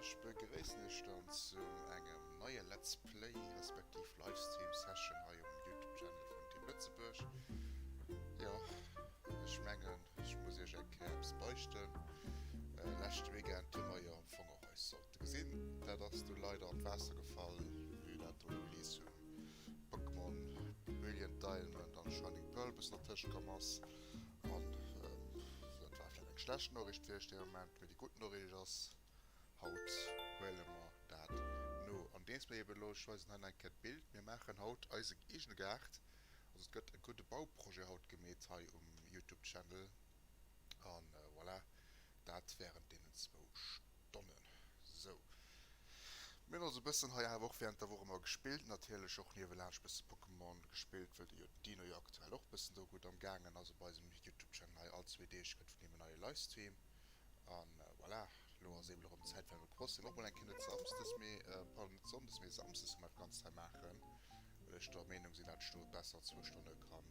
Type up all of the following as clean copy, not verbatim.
Ech begréissen iech dann zu engem neie Let's Play respektiv Livestream Session hei um Youtube Channel vun Team Lëtzebuerg. Jo, ech mengen ech muss iech eng Kéier eppes beichten. Leschte Weekend hu mer jo am Fong och eis sollte gesinn. Dat ass du leider an d'Waasser gefall, vue dat do Release vum Pokémon Brilliant Diamond an Shining Pearl e bëssen dertëscht komm ass. An dat war vläicht eng schlecht Noriicht fir iech dee Moment, mee déi gutt Noriicht ass, haut huele mer dat no. Andeems mir eben elo, ech weisen hei nach eng Kéier d'Bild, mir maachen haut eise eegene Gaart. Also et gëtt e gudde Bauprojet haut gemeet hei um Youtube Channel. An voilà, dat während deenen zwou Stonnen. Sou. Mir hunn also e bëssen hei awer och während der Woch ëmmer gespillt, natierlech och niewelaanscht bësse Pokémon gespillt, wëll de jo den Dino jo aktuell och bëssen do gutt am gaangen ass op eisem Youtube Channel hei. All zwee Deeg gëtt vun him en neie Livestream an voilà, elo ass eben erëm Zäit fir Animal Crossing och mol eng Kéier net Samsdes mee, pardon, net Sonndes mee Samsdes wou mer dat Ganzt hei maachen, well ech der Meenung sinn dat ech do besser zwou Stonne kann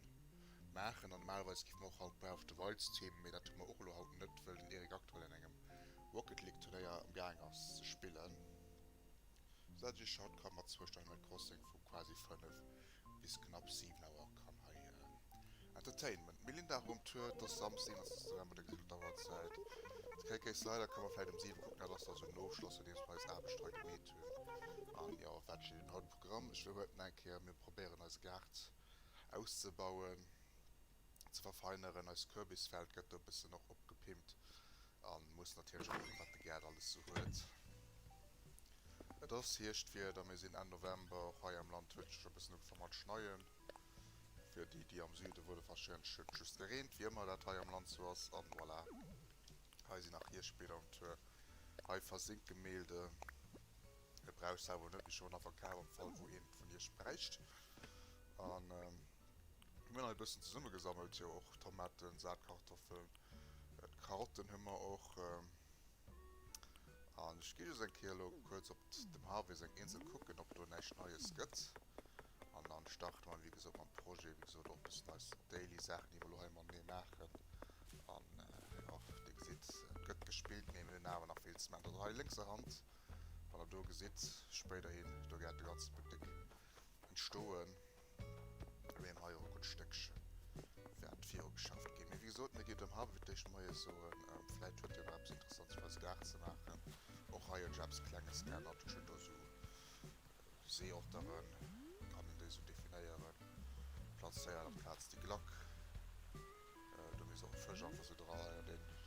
maachen an normalerweis géife mer och haut Breath of the Wild streamen, mee dat hu mer och elo haut net, wëll den Eric aktuell an engem Rocket League Turnéier am gaang ass ze spillen, sou dat ech haut ka mat zwou Stonnen Animal Crossing vu quasi 5 bis knapp 7 Auer kann hei entertainment. D'Melinda erëm Tour, et ass Samsden 21 November, der gesitt d'Auerzäit. De KK Slider ka mer vläit um 7 kucken, dat ass da sou den Ofschloss nodeems mer eis Aarbecht hei gemeet hunn. An jo, wat steet denn haut um Programm? Ech wëll huet eng Kéier, mir probéieren eise Gaart auszebauen. ze verfeineren. Eist Kürbisfeld gëtt do e bëssen och opgepimpt an muss natierlech och kucken wat de Gaart alles sou huet. Et ass Hierschtwieder, mir sinn Enn November, och hei am Land huet et scho bëssen ugefaang mat schneien. Fir déi déi am Süde wunnen, warscheinlech huet et just gereent, wéi ëmmer dat hei am Land sou ass. An voilà, hei sinn nach Hierschtbiller um Tour, hei Versinkgemälde. E brauch se awer net, mee schonn a Verkaf am Fall wou een vun iech bräicht. An mir hunn hei e bëssen zesummegesammelt, jo och Tomaten, Saatkartoffeln, Karotten hu mer och. An ech gi just eng Kéier elo kuerz op dem Harvey seng Insel kucken, ob do näischt Neies gëtt. An dann starte mer wéi gesot mam Projet, wéi gesot och e bëssen eis daily Saachen, déi mer elo hei matenee maachen. An jo, dir gesitt, et gëtt gespillt, mee mir hunn awer nach vill ze maachen. Also hei lénkser Hand, wann der do gesitt, spéiderhin, do wäert de ganze Buttek entstoen, wéi hei och e gutt Stéckche wäert virugeschafft ginn. Mee wéi gesot, mir ginn dem Harvey fir d'éischt Moie soen, vläit huet hien nach eppes Interessantes fir eise Gaart ze maachen. Och hei huet ech eppes Klenges geännert. Ech hunn do esou Seeotteren, kann een déi esou definéieren, plazéiert amplaz déi Glack. Do misst och e Fësch einfach esou dra.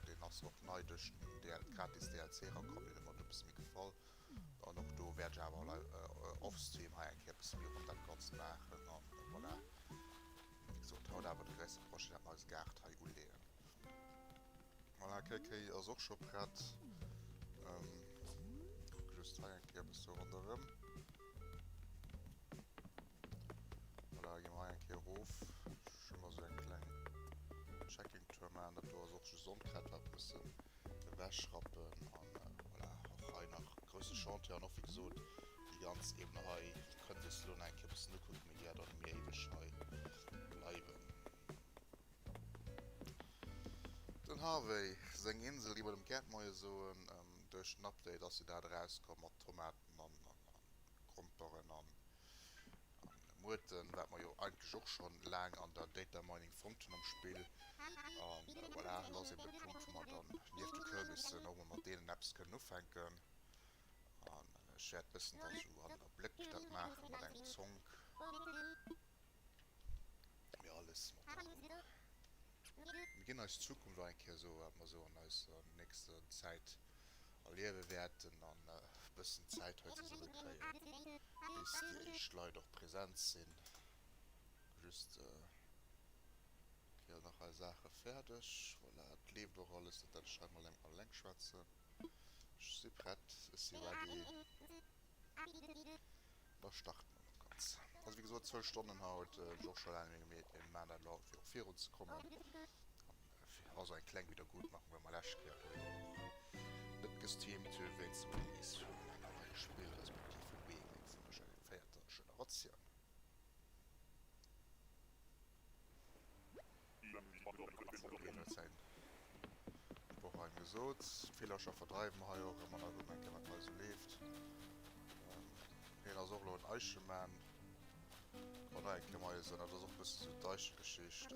Deen ass och nei duerch den gratis DLC erakomm, deen huet mer do e bësse méi gefall. An och do wäert ech awer offstream hei eng Kéier e bësse méi ronn dat Ganzt maachen. An voilà, wéi gesot, haut awer de gréisste Projet, dat mer eise Gaart hei uleeën. Voilà, KK ass och scho prett. Kucke just hei eng Kéier e bësse ronderëm. Voilà, gi mer hei eng Kéier erof. Ech hu mer esou eng kleng Checking-Tour maachen. Dat do ass och just Onkraut, wat e bëssen ewechrappen an voilà, och hei nach grousse Chantier an och wéi gesot déi ganz Ebene hei kënnt Dir elo nach eng Kéier e bëssen ukucken, mee déi wäert och net méi éiweg hei bleiwen. Den Harvey seng Insel gi mer dem Gerd Moie soen, duerch den Update ass jo dat erauskomm mat Tomaten an Gromperen an Muerten, wat mer jo eigentlech och schonn laang an der Data Mining fonnt hunn am Spill. An voilà, elo ass eben de Punkt, wou mer dann nieft de Kürbissen och mol mat deenen eppes kënnen ufänken. An ech wäert bëssen da sou an der Bléck dat maachen, mat engem Zonk. Mee alles mat der Rou. Mir ginn eis d'Zukunft och eng Kéier soen, wat mer esou an eiser nächster Zäit erliewe wäerten an e bëssen Zäit hei zesumme kréien, bis déi éischt Leit och present sinn. Just kréie nach hei Saache fäerdeg. Voilà, et leeft och alles, net dat ech hei mol eleng schwätzen. Ech si prett, ech si ready. Da starte mer mam Ganzen. Also wéi gesot, zwou Stonnen haut, hunn ech och scho laang net méi gemeet, mee mir maachen dat elo haut fir och virun ze kommen an fir also eng kleng Wiedergutmachung, well mer lescht Kéier do jo och net gestreamt hu wéinst dem Release vun engem neie Spill, respektiv vum Remake vun der véierter Generatioun. Sou, hien huet säin Sproch hei. gesot, d'Villercher verdreiwe mer hei och erëm an da kucke mer eng Kéier, wat hei esou leeft. Hien ass och elo en Eicheman. Kann och eng Kéier moie soen, dat ass och e bësse sou d'Eichelgeschicht.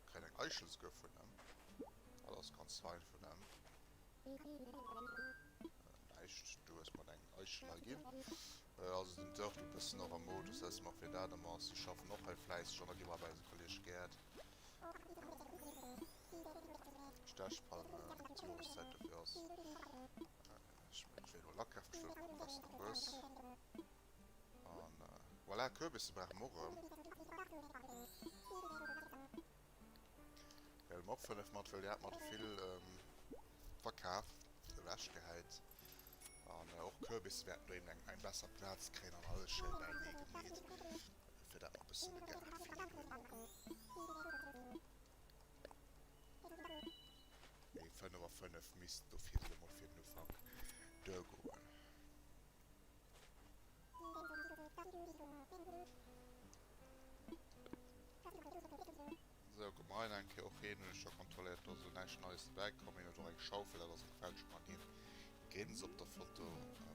Kréien eng Eichel souguer vun em. Dat ass ganz fein vun em. Näischt, du hues mer eng Eichel hei ginn. Also den Turtle bëssen och am Modus, wësse mer wéi dat ëmmer ass. Si schaffen och hei fläisseg an da gi mer bei eise Kolleg Gerd. Stechpalme, d'Joreszäit dofir ass. Ech mengen, ech wéi elo Lack kafen, ech wëll kucken, dass de nach hues. An voilà, Kürbisse brauche mer och erëm. Huele mer och 5 mat, well déi hat mer vill verkaf, ewechgehäit. An och Kürbisse wäerten do eben eng eng besser Plaz kréien an alles schéi bäinee gemeet, fir dat mer e bëssen de Gaart feeling hunn. Mee 5 a 5 missten dofir elo mol fir den Ufank duergoen. Sou, kuck mer hei nach eng Kéier. Och hien hunn ech scho kontrolléiert, do ass elo näischt Neies dobäi komm. Hien huet och eng Schaufel, dat ass e Gefälscher an hien grinst op der Foto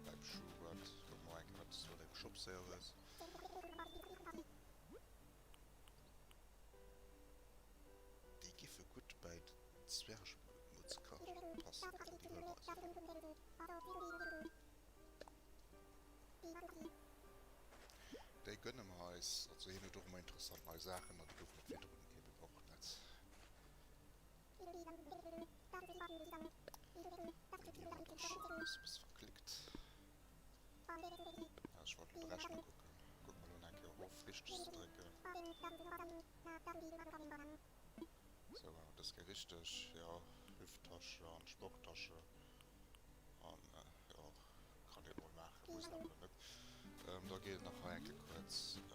beim Schubert. Kucke mer eng Kéier, wat s du an dengem Shop séier hues. Déi giffe gutt bäi d'Zwergemutz passen, déi huele mer eis elo. Déi gönne mer eis. Also hien huet och ëmmer interessant nei Saachen an déi goufen et virdrun eben och net. Déi hat ech e bësse verklickt. Ja, ech wollt lo de Rechner kucken. Kucke mer lo nach eng Kéier of richteg ze drécken. Sou, dës Kéier richteg. Jo, Hüfttasche an Sporttasche. An jo, kann een mol maachen, muss een awer net. Da geet et nach hei eng Kéier kuerz ëm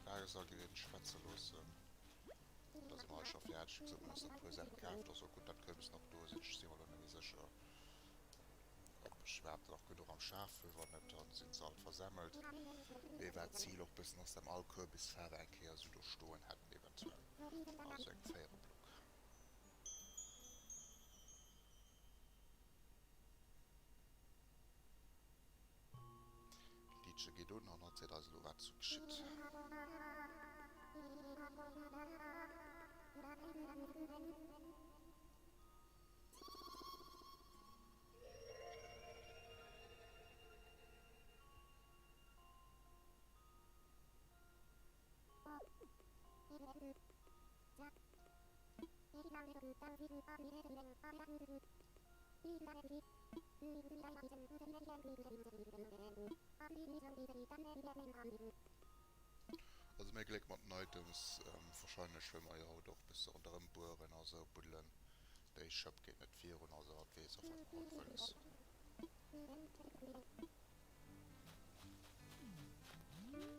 d'Wagesallgerät schwätze loossen. Da si mer hei scho fäerdeg. Wéi gesot, mir hunn eis nach e puer Saache kaaft. Ass och gutt, datt d'Kürbis nach do sinn. Ech si mer elo net méi sécher, ob ech iwwerhaapt nach genuch am Schaf hunn. Wann net, da sinn se alt versemmelt. Mee war d'Zil och e bëssen ass, datt mer all Kürbisfaarwe eng Kéier esou do stoen hätten eventuell. Also eng Véiereblock. D'Liddche geet un an erzielt eis elo wat sou geschitt. Also méi Gléck mat den Items, wahrscheinlech wëll mer jo haut och besse ronderëm bueren a sou buddelen. Déi Schëpp geet net virun, also hatt weess och wat mer haut wëlles hunn.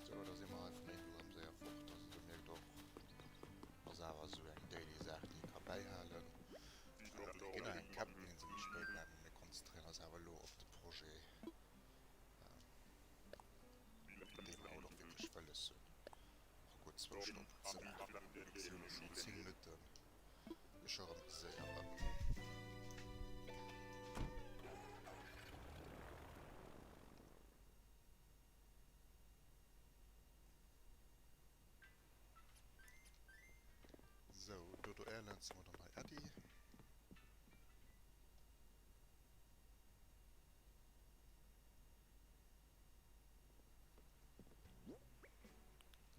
Sou, da si mer hei vun der Insel erëm séier fort. Also do mierkt och, ass awer esou eng daily Saach, déi ee ka bäihalen. Mir ginn nach eng Captain-Insel méi spéit maachen, mee mir konzentréieren eis awer elo op de Projet, dee mer haut och wierklech wëlles hunn, a gutt zwou Stonnen ze maachen. Et si elo schonn 10 Minutten. Ech erëm séier ëm. Sou, Dodo Airlines hu mer dann hei Äddi.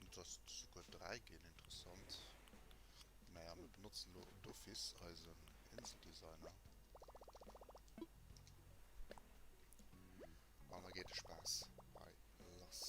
Et ass souguer 3 ginn, interessant. Naja, mir benotzen elo d'office eisen Inseldesigner. An da geet de Spaass hei lass.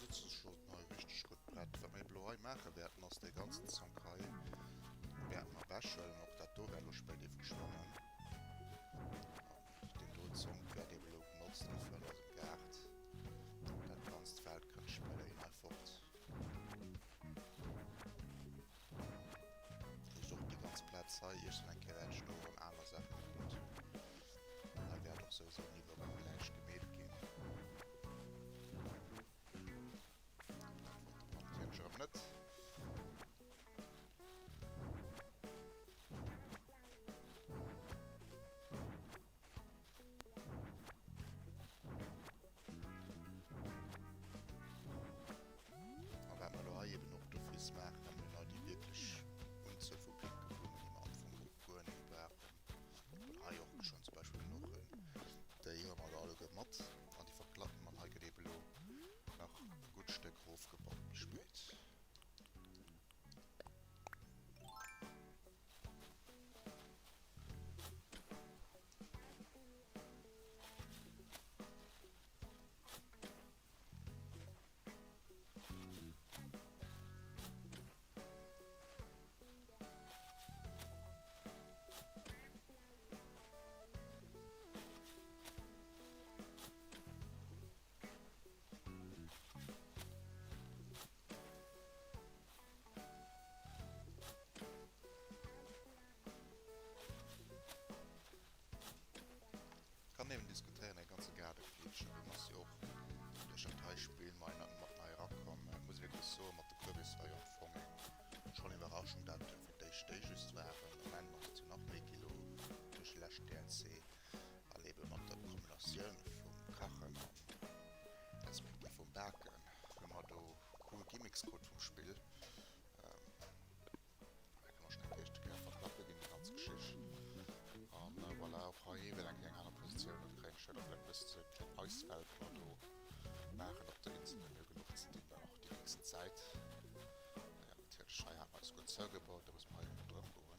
Sëtze schon hei richteg gutt prett. Wat mir elo hei maache wäerten, ass dee ganzen Zonk hei wäerte mer ewechhuelen. Och dat do wäert elo spéit ebe geschwannen. An deen do Zonk wäert ebe elo genotzt gi fir an eisem Gaart. Dat ganzt Feld kënnt spéiderhin hei fort. hei. Iergendwann eng Kéier wäert ech do erëm aner Saachen opbauen. Hei wäert och souwisou en Niveau erëm gläich gemeet ginn. Dat wollt de Mann natierlech erëm net. A wat mer elo hei eben och d'office maachen, mir hunn hei déi wierklech Unzuel vu pinke Blummen, déi mer am Fong guer net brauchen. An hei och schonn zum Beispill genuch. Déi huele mer elo alleguer mat an déi verklappen mer. An hei gëtt eben elo nach e gutt Stéck erofgebaut méi spéit. Kann eben diskutéieren, e ganze Gaardefeature, deen ass jo och duerch dat hei Spill mei mat nei erakomm. Muss ee wierklech soen, mat de Kürbis war jo am Fong eng schonn Iwwerraschung, dat et fir d'éischt déi just waren. Am Enn ass et jo nach méi gi lo duerch de leschten DLC an eben mat der Kombinatioun vum Kachen an respektiv vum Baken hu mer do cool Gimmicks krut vum Spill. Hei kann och schon eng éischte Kéier verklappe ginn, déi ganz Geschicht. An voilà, och hei ewell eng Kéier eng aner Positioun. Dat kréien ech jo da vläicht bëssen esou eng kleng Eiswelt mer do maachen op der Insel. Hunn jo genuch ze dinn dann och déi nächsten Zäit. Naja, natierlech, hei hat mer eis guer zougebaut, da muss mer hei ronderëm goen.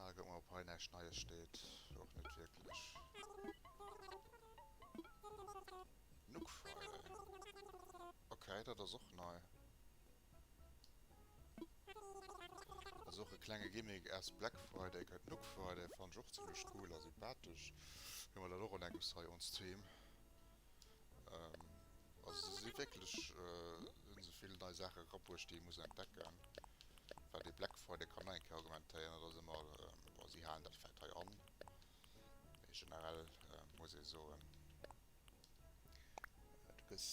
Ah, guck mal, ob hei näischt Neies steet. Och net wierklech. Nook Friday. Okay, dat ass och nei. Also och e klenge Gimmick aus Black Friday gëtt Nook Friday, fannen ech och zimlech cool a sympathesch. Hu mer dat och an engems hei on Stream. Also se si wierklech, hunn se vill nei Saache erabruecht déi ee muss entdecken. Well dee Black Friday kann nach eng Kéier argumentéieren, dat ass ëmmer, bon si halen dat vläit hei an, mee generell muss ee soen, Du gëss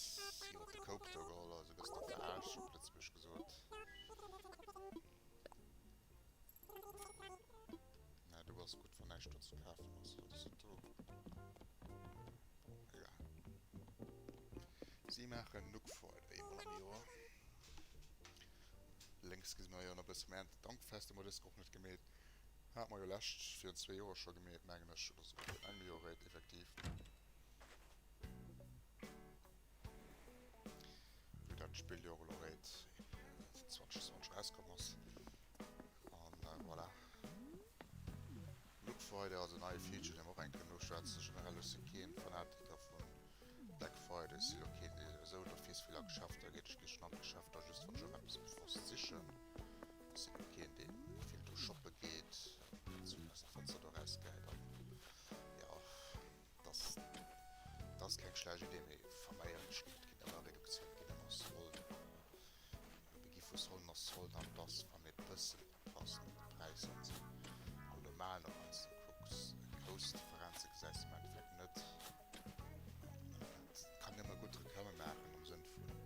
iwwer de Koup do geholl, also gëss de veraarscht, op Lëtzebuergesch gesot. Mä du bass gutt, wann näischt do ze kafen ass. Wat ass dat do? Bon, egal. Si maachen Nook Friday eemol am Joer. Lénks gesi mer jo nach e bësse méi Erntedankfest, hu mer dës och net gemeet. Hat mer jo lescht, virun zwee Joer scho gemeet, mengen ech, oder souguer virun engem Joer réit, effektiv. Wou dat Spill jo och elo réit 2020 erauskomm ass. An voilà. Look Friday, also neie Feature, dee mer och eng Kéier noschwätzen. Generell ech si keen Fanatiker vun Black Friday. Ech si lo keen, dee esou d'office vill a Geschäfter geet. Ech gi schonn an d'Geschäfter just wann ech och eppes bewosst sichen. Ech si lo keen, dee vill do shoppe geet, ganz vill aus der Fënster do erausgehäit an jo. Dass ass keng schlecht Idee, mee Verméierlechkeet ginn ëmmer Reduktioun, ginn ëmmer Solden. Mir gi vu Solden a Solden an dass, wa mir e bëssen oppassen op de Präisser an esou, allgemeng och wann s de kucks, grouss Differenze gesäis de am Endeffekt net. Et kann een ëmmer gutt Reklamme maachen am Sënn vun,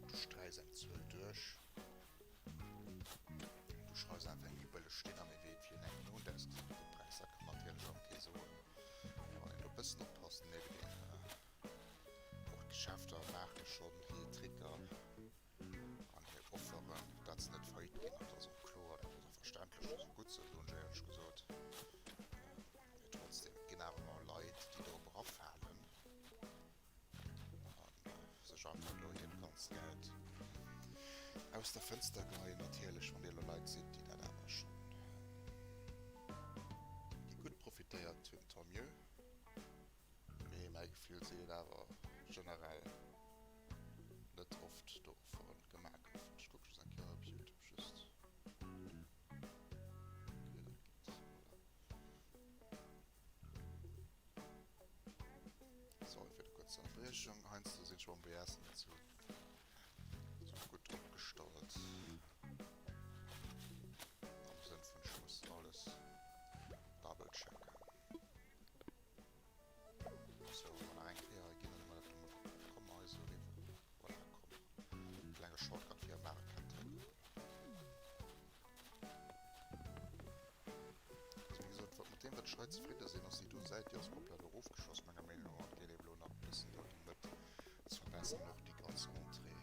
du sträichs eng Zuel duerch, du schreifs einfach eng méi bëlleg stinn an ee weet, wéi en engem Mount ausgesäit mat de Präisser. Dat kann natierlech och kee soen. Wann een do e bëssen oppasst, mierkt een, och d'Geschäfter maache schonn hir Tricker an hir Offeren, dat se net faillite ginn. An dat ass och kloer, dat ass och verständlech, dat ass och gutt esou, soen ech éierlech gesot. Mee trotzdem, et ginn awer ëmmer Leit, déi dorop erafalen. An sech einfach do hiert ganzt Geld aus der Fënster geheien. Natierlech, wann dir elo Leit sidd, déi dat awer schonn, déi gutt profitéiert. tant mieux. Mee mäi Gefill seet awer generell net oft do Offeren gemaach goufen. Ech kucke just eng Kéier op Youtube just. Okay, dat geet. Voilà. Sorry fir déi kuerz Ënnerbriechung. Heiansdo sinn ech beim OBS net sou gutt opgestallt. Am Sënn vun ech muss alles double checken. So, wa mer nach eng Kéier hei ginn, dann hu mer dat do mol. Komm hei esou eriwwer. Voilà, komm. Klenge Shortcut fir am Mario Kart drécken. Also wéi gesot, wat mat deem wat ech hei zefridde sinn, ass déi do Säit, déi ass komplett erofgeschoss menger Meenung no an et geet eben elo nach e bëssen do déi Mëtt ze verbessern, och déi ganz Entrée.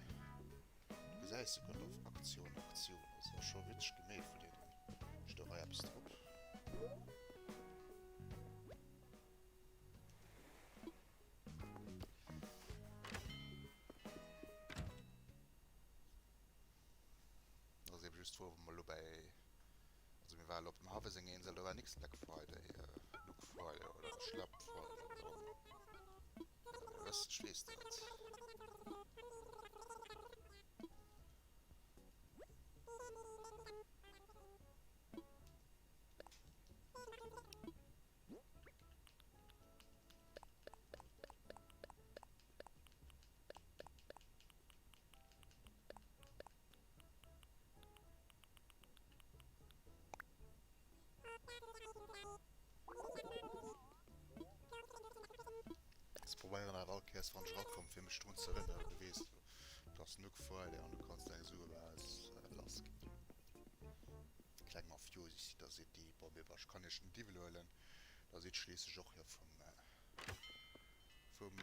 Du gesäis se gëtt auf Aktion, Aktion, also ass scho witzeg gemeet vun deenen. Steet och hei eppes drop? Ass eben just d'Fro, ob mer elo bäi, also mir waren elo op dem Harvey senger Insel, do war nix Black Friday, Look Friday oder Schlapp Friday oder wéi och ëmmer. Mir wëssen, ech weess dat. Ech probéieren awer all Kéiers wann ech erakomm fir mech drun ze erënneren, du weess et ass Nook Friday an du kanns deng Sue bal lass ginn. Kleng Mafiosis déi der sidd, déi, bon mee ech kann iech net iwwel huelen, der sidd schliisslech och jo vum Vum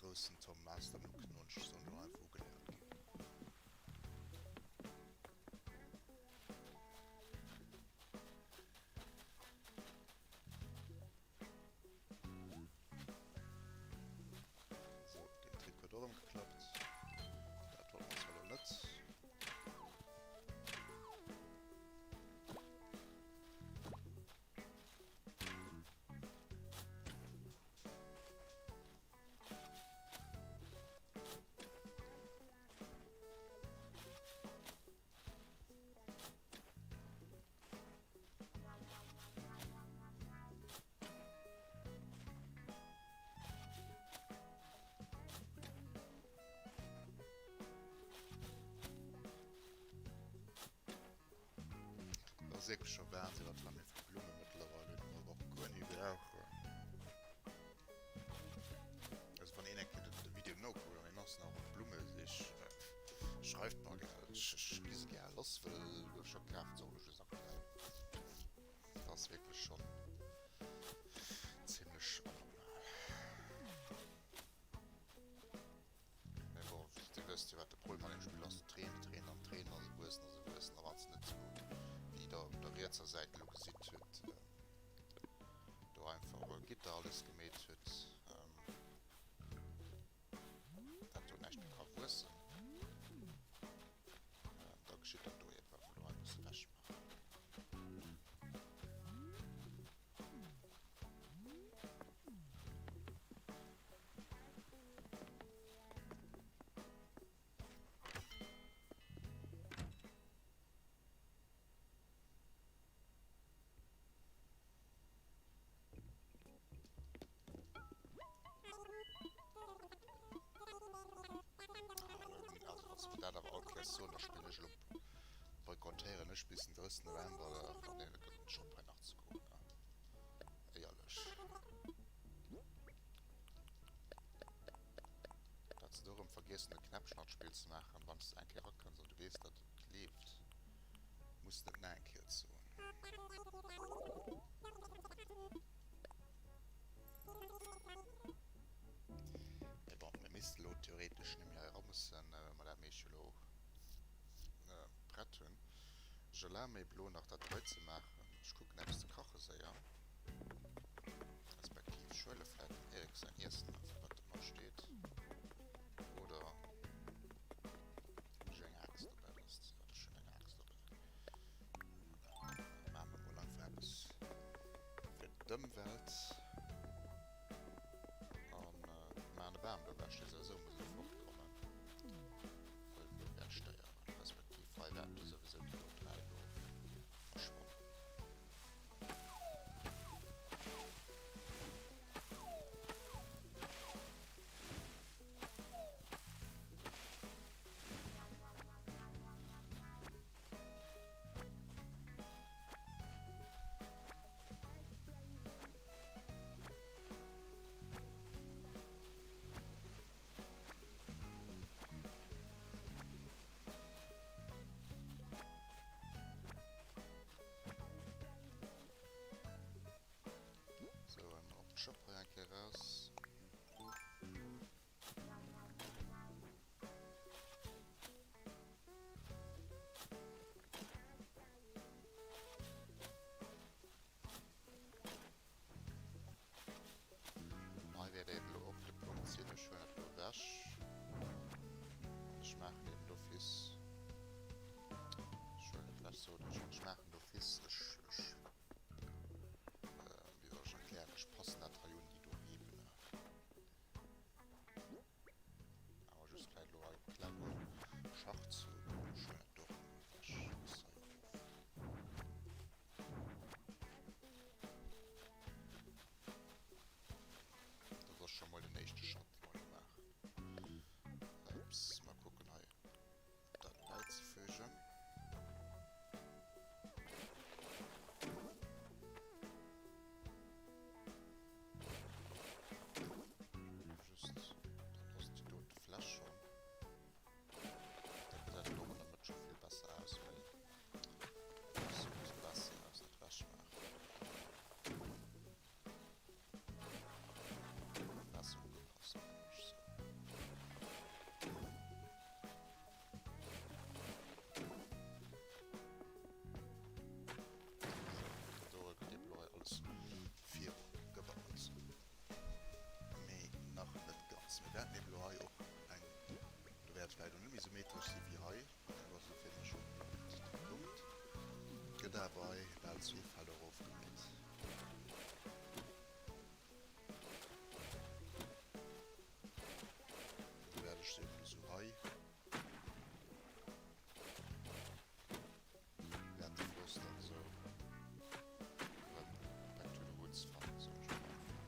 groussen Tom Master Nook 90 sollen elo einfach ugeléiert ginn. Sou, deen Trick huet och erëm geklappt. Dat wollte mer zwar elo net. Dat ass wierklech scho Wahnsinn, wat mer fir Blumme mëttlerweil hunn, déi mer och guer ni brauchen. Also wann een eng Kéier de Video nokuckt an een ass nach op Blummesich, schreift mer gär, ech gi se gär lass, well ech verkafen se och elo just aktuell. Dat ass wierklech schonn zimlech anormal. Mee bon, dir wësst jo wat de Problem an deem Spill ass, et reent, et reent an et reent a se wuessen a se wuessen a wann se net sou wéi der op der rietser Säit elo gesitt huet do einfach e Gitter alles gemeet huet, dat do näischt méi ka wuessen, da geschitt dat do eben, wat mer elo hei musse wechmaachen. Also wann se mir dat awer all Kéiers soen, da spillen ech elo, boykottéieren ech bis den 30 November an deene gëtt Shop hei nach ze goen. Éierlech. Dat se do erëm vergiessen e Knäppchen an d'Spill ze maachen, wann s de eng Kéier erakënns an du weess dat et leeft, muss de et nach eng Kéier soen. Mee bon, mir misste lo theoretesch net méi hei era mussen, well mer dat meescht jo lo prett hunn. Ech erlabe mir elo nach dat hei ze maachen. Ech kucken eppes ze kache séier. Respektiv ech huele vläit dem Eric säin Iessen einfach wat do nach steet. Oder hunn ech eng Aaxt dobäi? Dat ass, jo ech hunn eng Aaxt dobäi. Voilà, da maache mer mol einfach eppes fir d'Ëmwelt. Fläch, déi souwisou muss elo fortkommen, wou et elo wäert stéieren, respektiv hei wäerten do souwisou déi do 3 do verschwannen. Sou, emol och d'Schëpp hei eng Kéier raus. Hei wäert eben elo och de Punkt sinn, ech huelen dat elo ewech an ech maachen eben d'office, ech huelen dat ewech, sot ech, an ech maachen d'office, ech, ech, wéi soll ech erklären, ech passen dat hei un, déi do Ebene. Awer just vläit elo hei e klenge Schachzuch, ech huelen dat do och emol ewech, ass hei erof. Dat ass scho mol den éischte Schratt, dee mer elo maachen. Ups, mal kucken hei dat bäizefügen. Just, dann ass déi dote Fläch schonn. Dat gesäit elo an der Mëtt scho vill besser aus, well sou muss bessi aus dat wechmaachen. Besser ugepasst, mengen ech sou. Sou, do gëtt eben elo hei alles virugebaut. Mee nach net ganz. Mir wäerten eben elo hei och eng, do wäert et vläicht och net méi symmetresch si wéi hei, dat ass elo fir mech och net de Punkt, gëtt awer hei bal zwee Felder erofgemeet. Do wäert ech se eben esou hei. Wäert de Floss dann esou erëm back to the woods fannen, soen ech mol einfach.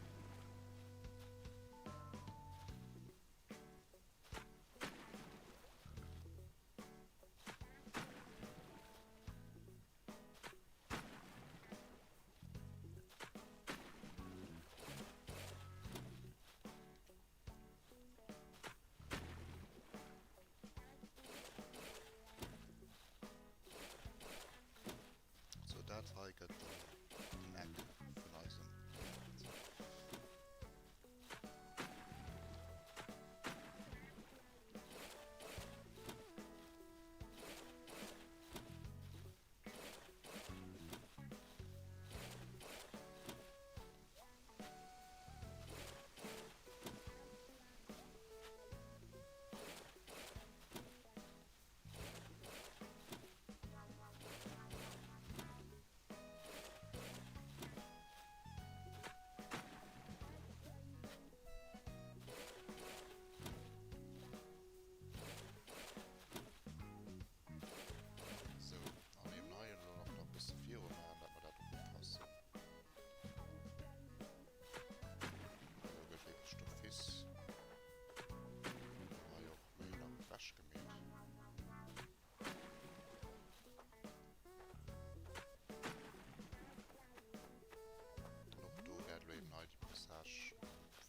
Sou, dat hei gëtt dann den Eck vun eisem Gaart. Sou, an eben hei elo nach e bësse viru maachen, dat mer dat och upassen. Elo gëtt wierklech d'office hei och méi nach ewech gemeet. An och do wäert elo eben hei déi Passage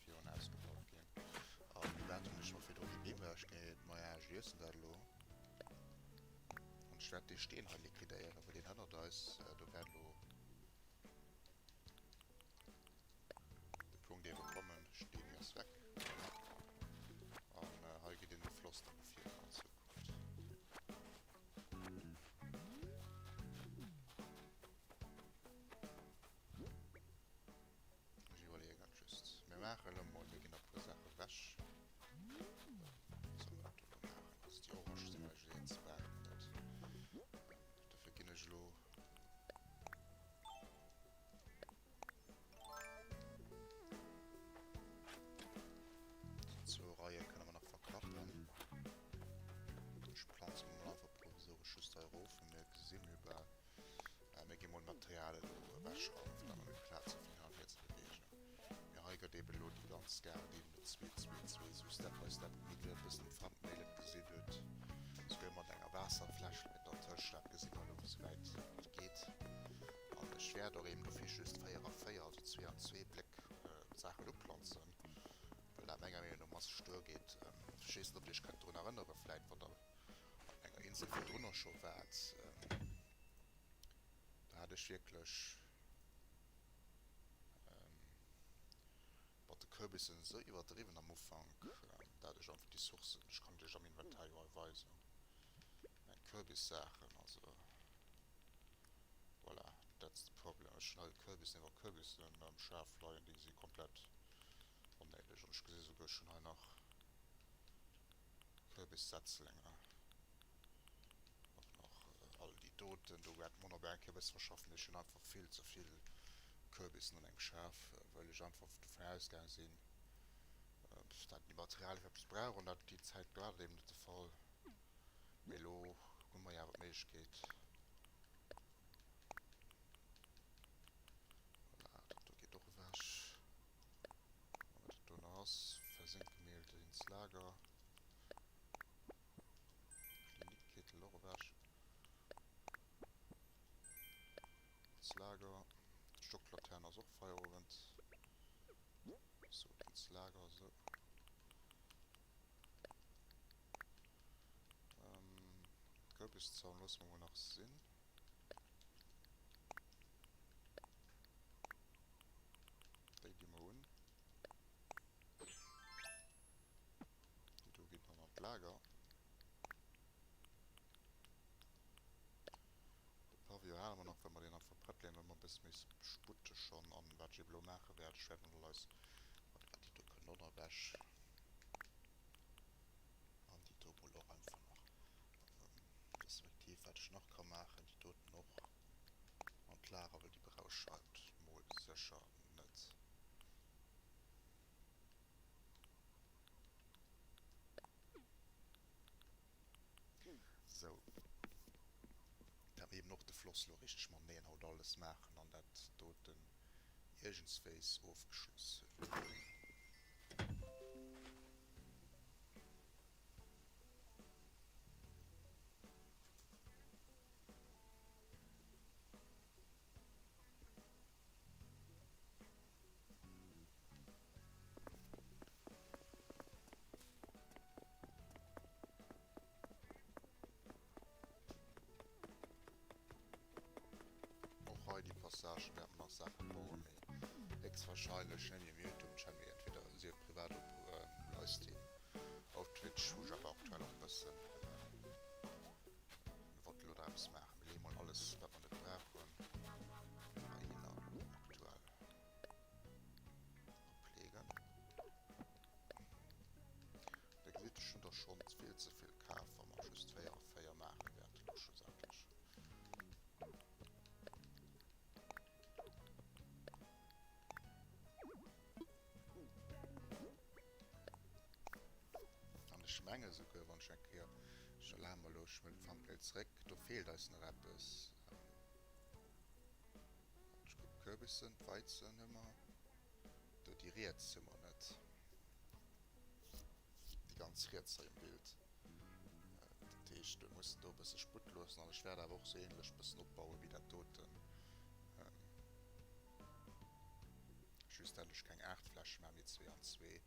virun ausgebaut ginn. An do wäerten ech mer virdrun déi Beem ewechgeet. Maja, ech iessen dat elo. An ech wäert dee Steen hei liquidéieren, well deen hënnert eis. Do wäert elo de Punkt eebe kommen. Steen hei ass weg. Voilà. An hei geet een de Floss dann virun an Zukunft. Ech iwwerleeë grad just. Mir maachen elo mol, mir ginn e puer Saache wech. Wat solle mer dat do elo maachen? Also déi orange sinn mer eis eens, brauche mer net. Dofir ginn ech elo. just hei erof, mir gesi mir bal. Mir gi mol d'Material elo ewechrappen, fir datt mer méi Plaz hu fir hin an hier ze beweegen. Mee hei gëtt eben elo déi ganz Gaart eben no zwee, zwee, zwee, esou Step by Step gemeet, wéi der et e bëssen um Thumbnail et gesinn hutt. Souguer mat enger Waasserfläsch läit dertëscht. Dat gesi mer elo, wéi souwäit et geet. An ech wäert och eben dofir just 4 a 4, also zwee an zwee Bléck d'Saachen uplanzen, well dat menger Meenung no masseg duergeet. Ech weess net, ob dir iech kënnt drun erënneren, vläit wann der op enger Insel virdrunner scho waart, do hat ech wierklech mat de Kürbissen esou iwwerdriwwen am Ufank, dat ech einfach déi Sourcen, ech kann et iech am Inventar jo hei weisen, meng Kürbissaachen, also voilà, that's the problem, ech hunn hei Kürbissen iwwer Kürbissen am Schaf leien, déi si komplett onnéideg an ech gesi souguer, ech hunn hei nach Kürbissetzlinge, och nach all déi doten do wäert mer och nach eng Kéier e bësse verschaffen, mee ech hunn einfach vill ze vill Kürbissen an engem Schaf, well ech einfach dovun ausgaang sinn, dat déi Materialien fir eppes brauch an dat déi Zäit war dat eben net de Fall. Mee elo hu mer jo awer d'Méiglechkeet, voilà, dat do geet och ewech. Wat dat do nach ass, Versenkgemälde ins Lager, Klinikkittel och ewech, ins Lager, d'Stocklatern ass och Feierowend, sou, ins Lager, sou. Kürbiszaun loosse mer mol nach sinn. Déi gi mer un. Déi do ginn dann an d'Lager. De Pavillon hale mer nach, well mer deen einfach prett leeën, well mer e bësse méi sputte schonn. An wat ech ebe lo maache wäert, ech wäert dann eis, warte, déi do kënnt och nach ewech. An déi do mol och einfach nach, respektiv wat ech nach ka maachen, déi doten och an d'Lager, well déi brauch ech haut mol sécher net. Sou. Dat mir eben och de Floss lo richteg mateneen haut alles maachen an dat doten iergendswéis ofgeschloss hunn. Och hei déi Passage wäerte mer nach Saache bauen, mee héchstwahrscheinlech net méi um Youtube-Channel, mee entweder sief privat op um Livestream auf Twitch, wou ech awer aktuell och e bëssen wollt elo nach eppes maachen. Mir leeë mol alles, wat mer net brauchen, heihinner aktuell aplegen. Dir gesitt, ech hunn der schonn vill ze vill kaf, wa mer just 4 a 4 maache wäerten elo schlussendlech. An ech menge souguer, wann ech eng Kéier, ech erlabe mer elo, ech huelen d'Thumbnail zréck, do feelt eis nach eppes. Ech kucken, Kürbissen, Weizen hu mer, do déi riets hu mer net. Déi ganz riets hei um Bild. Dat heescht, mir mussen do e bësse Sputt loossen an ech wäert awer och sou ähnlech e bëssen opbaue wéi dat doten. Just dat ech keng 8 Fläche maachen, mee zwee an zwee.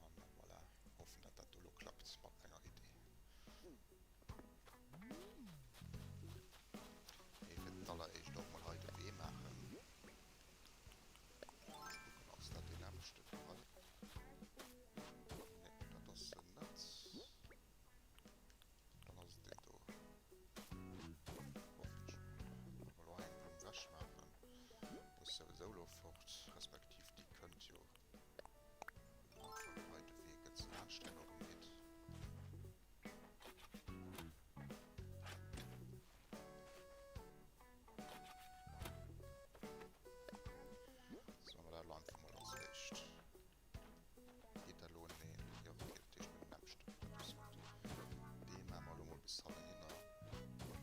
An voilà, hoffen dat dat do elo klappt mat menger Idee. Mee fir d'alleréischt och mol hei de Wee maachen. Ech kucken, ass dat deen nämmlechte wéi hei? Nee, dat ass en net. Dann ass et deen do. Hoffentlech. Wa mer elo hei eng Blumm wechmaachen, muss souwisou elo fort, respektiv déi kënnt jo einfach hei de Wee gëtt se laanscht enger gemeet. So, ma dat elo einfach mol als éischt. Geet dat elo? Nee. Jo, okay, dat heescht mir hunn nämmlecht. Dat ass gutt. Dee maache mer elo mol bis hannenhinner.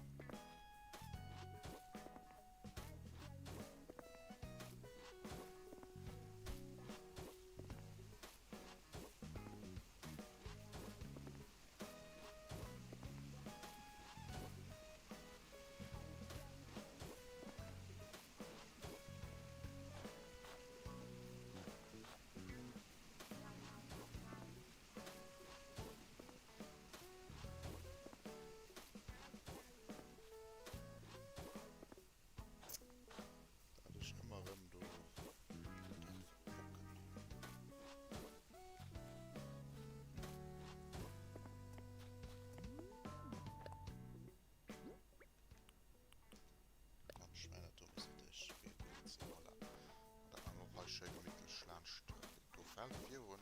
schéi gemittlech laanscht do Feld virun,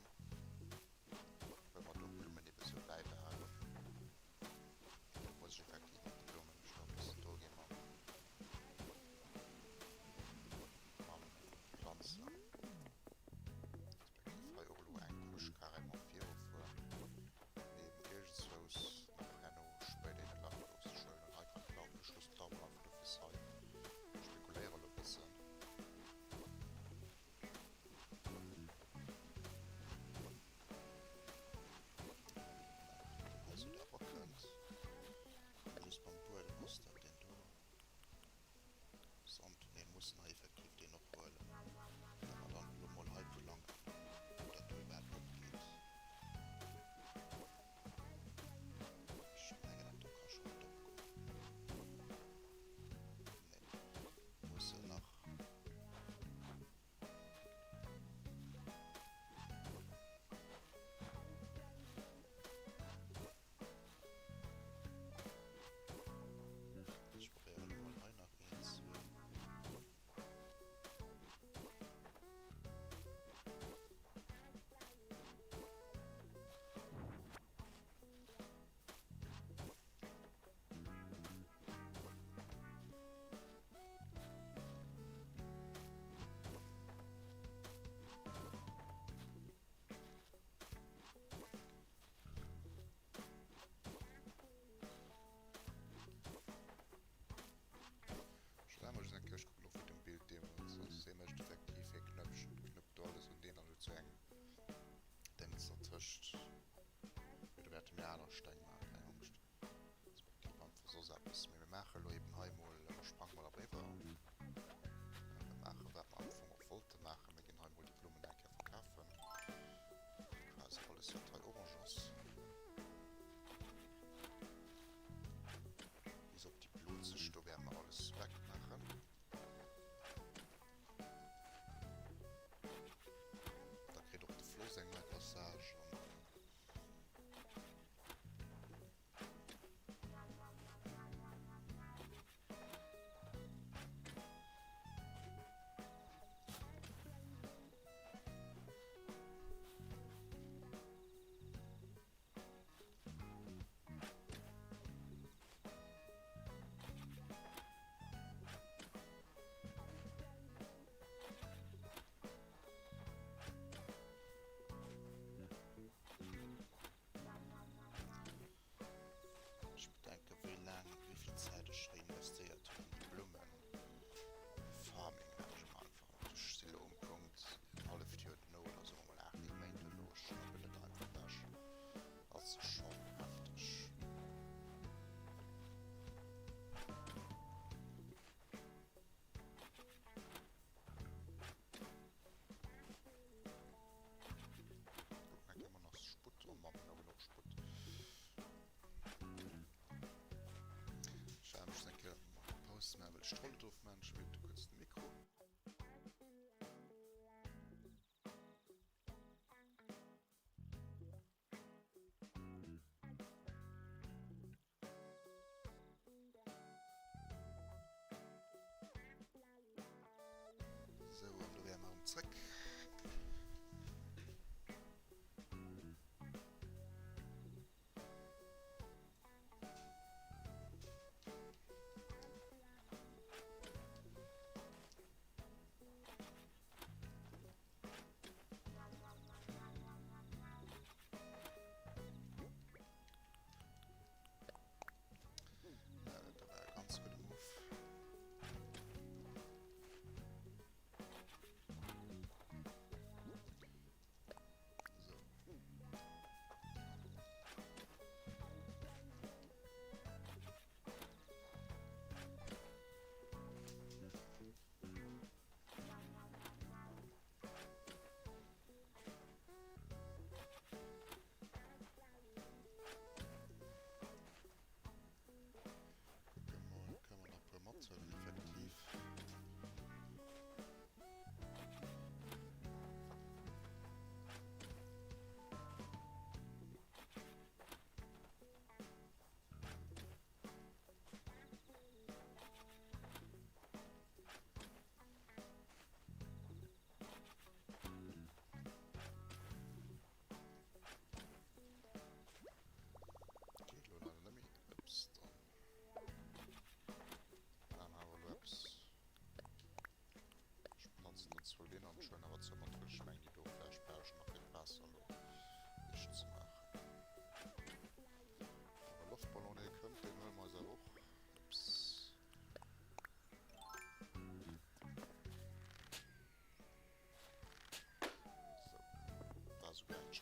well mer do d'Blummen ebe sou bäibehalen. Do muss ech effektiv mat de Blummen mech nach e bëssen do gi mam mam Planzen, respektiv hei och elo eng Couche carrément virufueren, mee eben iergendzwous nach herno spéider een e Lach loossen. Ech huelen hei grad d'Laufen, ech loossen d'Laufen einfach do fir hei, spekuléiere elo e bëssen. Also da erakënnt. Just beim Buedem ass dat deen do. Sand, nee, mussen hei effektiv deen och huelen. Well mer dann elo mol hei plangen, ob dat do iwwerhaapt opgeet. Ech mengen dat do ka scho net opgoen. Nee, mussen nach. Ech probéieren elo mol hei nach een zwee. Ech kucken och wéi den Bild deemools ass. Hie mécht effektiv, hie knëppt, knëppt do alles un deen an huet sou eng Déngs dertëscht. Mee do wäerte mir aner Steng maachen, keng Angscht. Respektiv einfach soss eppes. Mee mir maache elo eben hei mol, mer sprange mol eriwwer a mir maachen, wat mer am Fong och wollte maachen. Mir ginn hei mol déi Blummen eng Kéier verkafen. Quasi alles, wat hei orange ass. Bis op déi blozeg, do wäerte mer alles wegmaachen. Da kritt och de Floss eng nei Passage an dann. Ech bedenken wéi laang, wéi vill Zäit ech hei investéiert hunn an déi Blummen. Farming nennen ech emol einfach. Ech si lo um Punkt en halleft Joer dono oder soe mer mol 8, 9 Méint dono, ech schnappen et einfach ewech. Ass schonn hefteg. Kucken, hei kréie mer nach Sputt. Oh Mann, mir hu genuch Sputt. Ech war mech eng Kéier Paus maachen, well ech d'Roll ofmaachen. Ech mute kuerz de Mikro. Sou, an do wäre mer erëm zréck.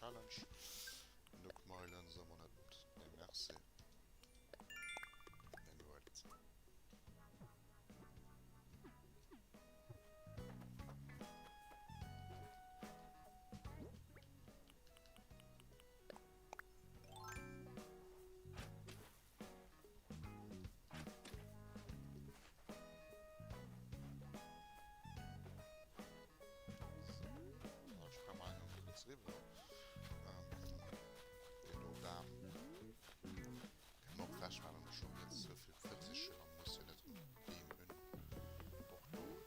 Challenge. Nook Meilen soe mer net, nee merci. Nee, mir huelen se.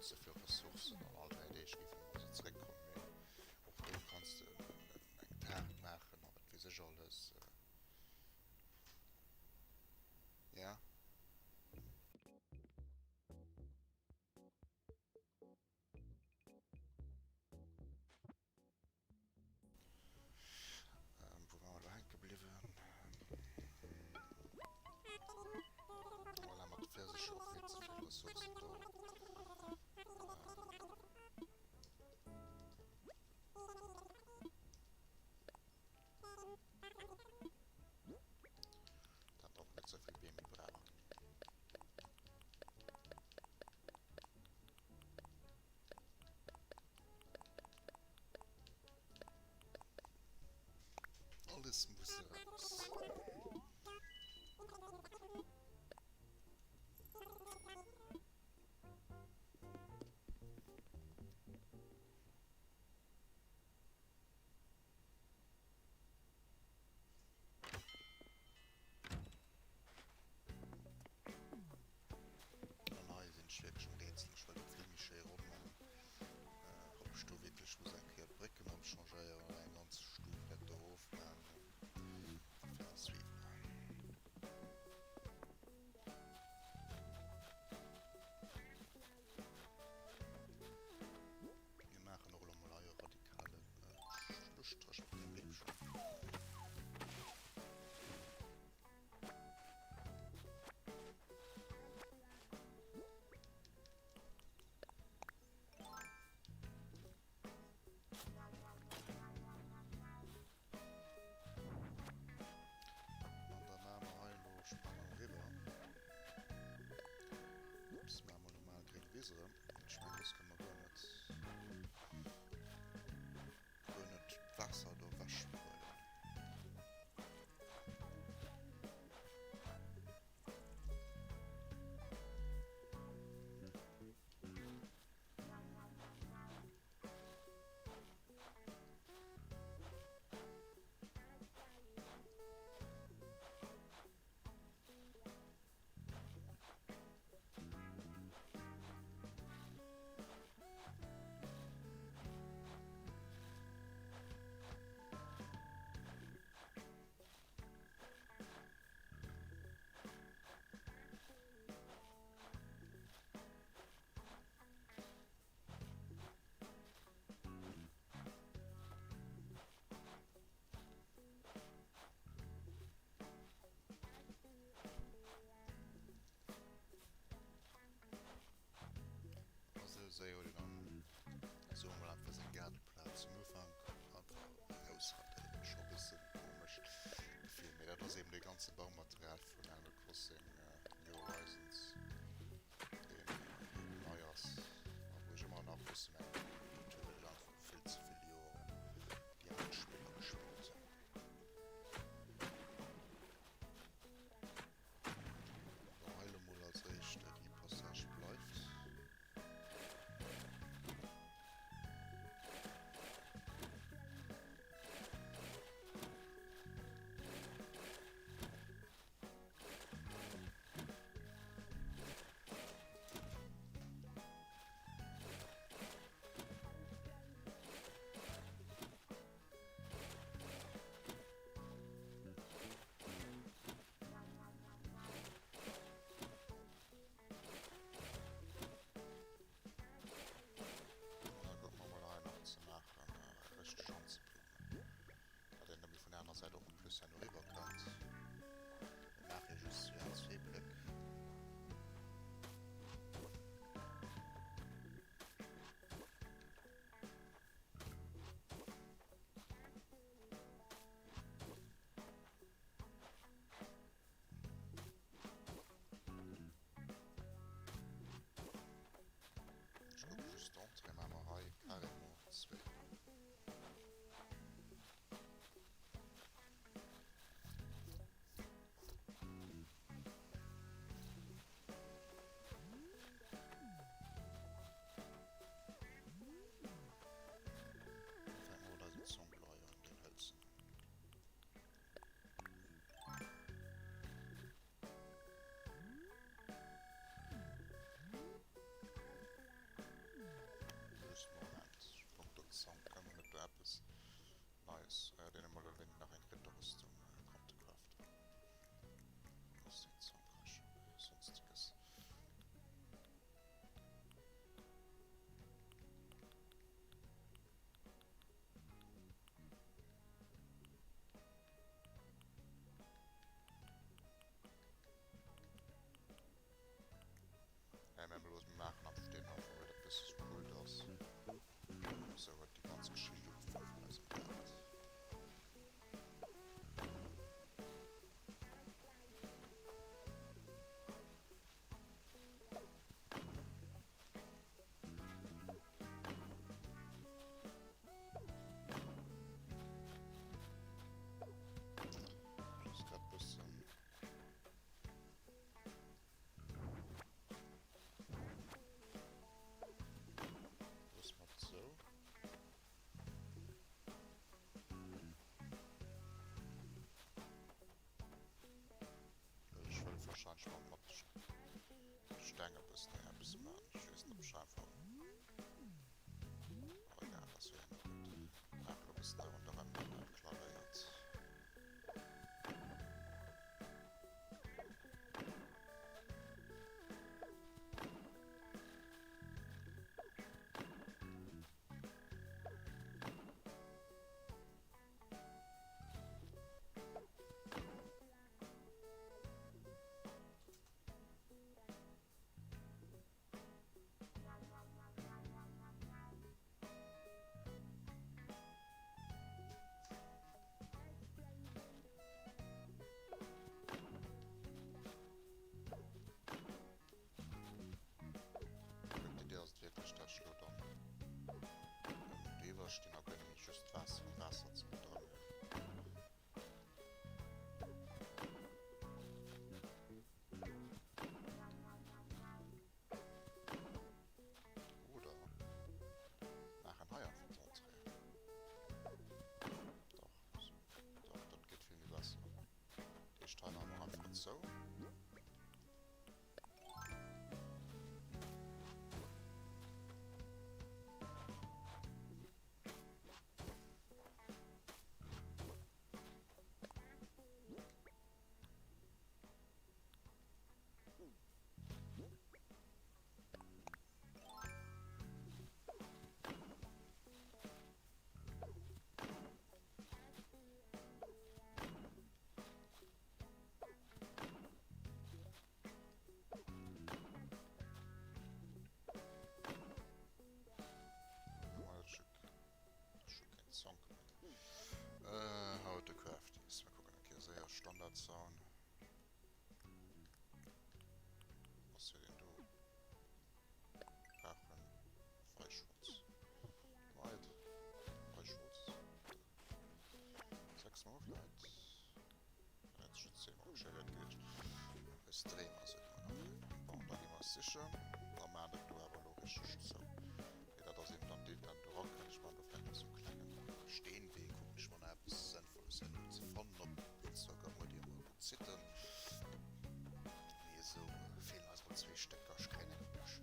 Ze vill Ressourcen an all 3 Deeg géifen se zeréckkommen, mee och do kanns de eng Taart maachen a wat weess ech alles. Ja. Wou ware mer elo hänke bliwwen? Voilà, mat de Pfirsicher och vill ze vill Ressourcen do. Dat och net souvill Beem méi brauchen. Alles muss raus. An hei sinn ech wierklech um Rätsel. Ech wëll dat vill méi schéi ronn man. Ob ech do wierklech muss eng Kéier d'Brécken ëmchangéieren oder eng ganz Stuf dat do erofman. Affaire à suivre. Mir maachen och elo mol hei e radikale Schlusstréch mat deem Beemchen. An da maache mer hei elo sprange mer eriwwer. Ups, maache mer normal gréng Wiss erëm. Ech mengen, soss kënne mer guer net, guer net d'Waasser do ewechhuelen. A sou séier huet een dann, soe mer einfach, seng Gaardeplaz um Ufank einfach ausradéiert. Scho e bësse komesch Gefill, mee dat ass eben dee ganze Baumaterial vun Animal Crossing New Horizons. deen nei ass a wou ech ëmmer nach bëssen eng Doute hunn, well ech einfach vill ze vill Joren déi al Spiller gespillt hunn. Bon, hei elo mol als éischt déi Passage bleift. An da kucke mer mol hei nach ze maachen, richteg anzeplommen. Datt een nëmme vun der aner Säit och en plus herno eriwwer kënnt. Mir maache jo just zwee an zwee Bléck. eppes Kult ass. Sou huet déi ganz Geschicht ugefaang vun eisem Gaart. Just grad bëssen. Ass mat sou. Ech wëll wahrscheinlech mal mat Steng e bëssen eppes man. Ech weess net, ob ech einfach. Awer egal, ass jo herno gutt. Maache lo bëssen hei ronderëm dann dat klaréiert. Kuck, d'Idee ass et wierklech, dat ech lo dann driwwer stinn a gënne mir just d'Waasser vum Waasser ze ronderëm hunn. Oder maachen hei einfach d'Entrée. Dach, sou, dach, dat geet vill méi besser. Déi Stein maache mer einfach zou. How to craft this. Mir kucken eng Kéier séier. Standardzaun. Was huet een do? Brauchen Weichholz. Leit. Weichholz. 6 mol vläit. Dat ass schon 10 mol geschéiert gewiescht. Eis Dreem ass et mol nach. Bon, da gi mer eis sichen. Da maachen dat do awer elo richteg zou. Mee dat ass eben dann deen, dann do erakënnt. Ech maachen do vläicht nach sou e klengen Steenwee. Kucken ech mol nach eppes Sënnvolles herno ze fannen op Instagram. Huet Dir emol gutt Sitten. Mee esou feelen eis mol zwee Stécker. Ech kréien eng Bûche.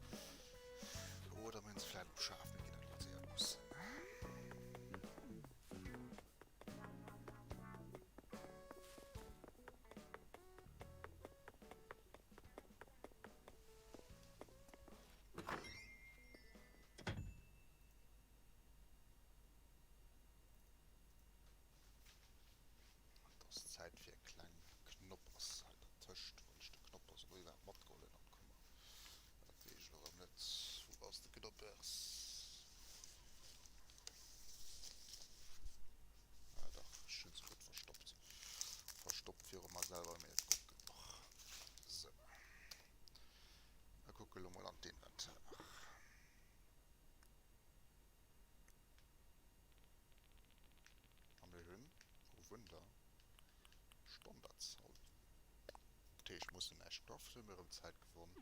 Oder mir hunn se vläicht um Schaf. Mir ginn dat elo séier luussen. Et ass Zäit fir e kleng Knoppers hei dertëscht, wann ech de Knoppers elo iwwerhaapt matgeholl hunn an d'Kummer. Dat weess ech elo erëm net. Wou ass de Knoppers? Ah dach, ech hunn se gutt verstoppt. Verstoppt viru mer selwer, mee et kuckt genuch. Sou, mir kucke lo mol an d'Inventar. A mir hunn, oh Wunder, Standardzaun. Dat heescht, mir mussen näischt craften, mir hu rëm Zäit gewonn.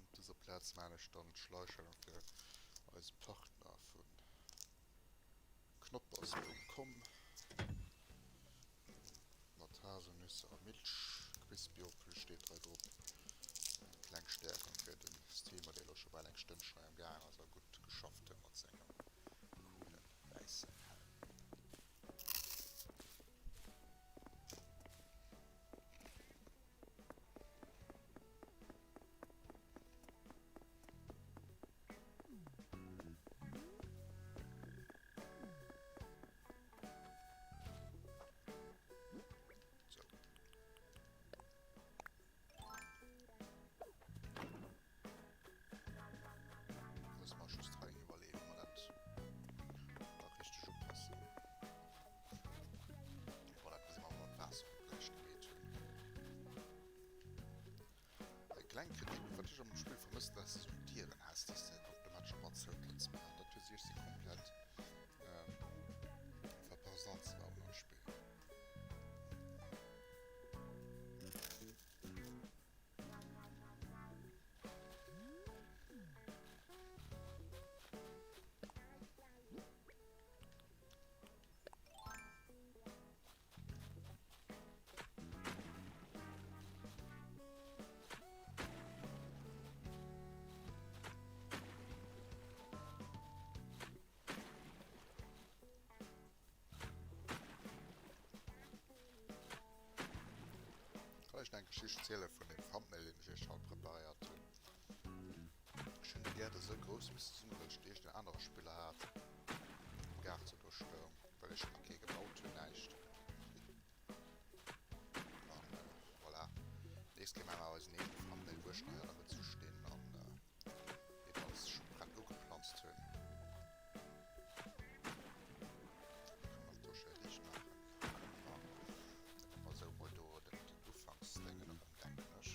Op dëser Plaz maan ech dann d'Schleichwerbung fir eise Partner vu knoppers.com mat Haselnüsse a Milch. Crispy-Opel steet hei drop. Eng kleng Stärkung fir den Streamer, dee lo scho bal eng Stënnchen hei am Gaang ass a gutt geschafft huet mat sengem coolen wäissen Helm. So. Wat ech am Spill vermëssen, dass de sou Dieren has, déi s de automatesch op an zou kanns maachen. Dat hu si ech si komplett verpasst anzebauen an d'Spill. Kann ech eng Geschicht ziele vun dem Thumbnail, deen ech iech haut preparéiert hunn? Ech hunn de Gaart esou grouss missen zesummewëlchen, déi ech den anere Spiller hat am Gaart ze do stoung, well ech nach kee gebaut hunn, näischt. An voilà, nächst Kéier maache mer eisen eegene Thumbnail, wou ech nach erëm zu stinn an eben alles scho prett ugeplanzt hunn. Kann man do schéi riicht maachen. Ja, kënne mer. Da kënne mer esou mol do den Ufanksdéngen erëm, denken ech.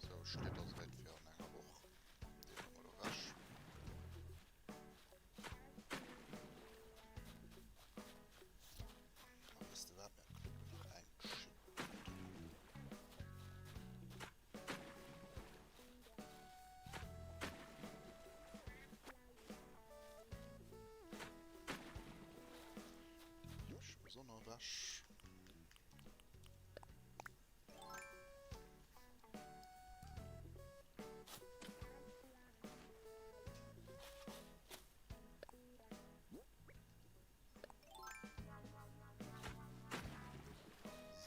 Sou, Schlitt ass ewäit fir an enger Woch. Deen hu mer elo ewech. A weess de wat, mir knuppen nach eng Schipp do. Sonne ewech.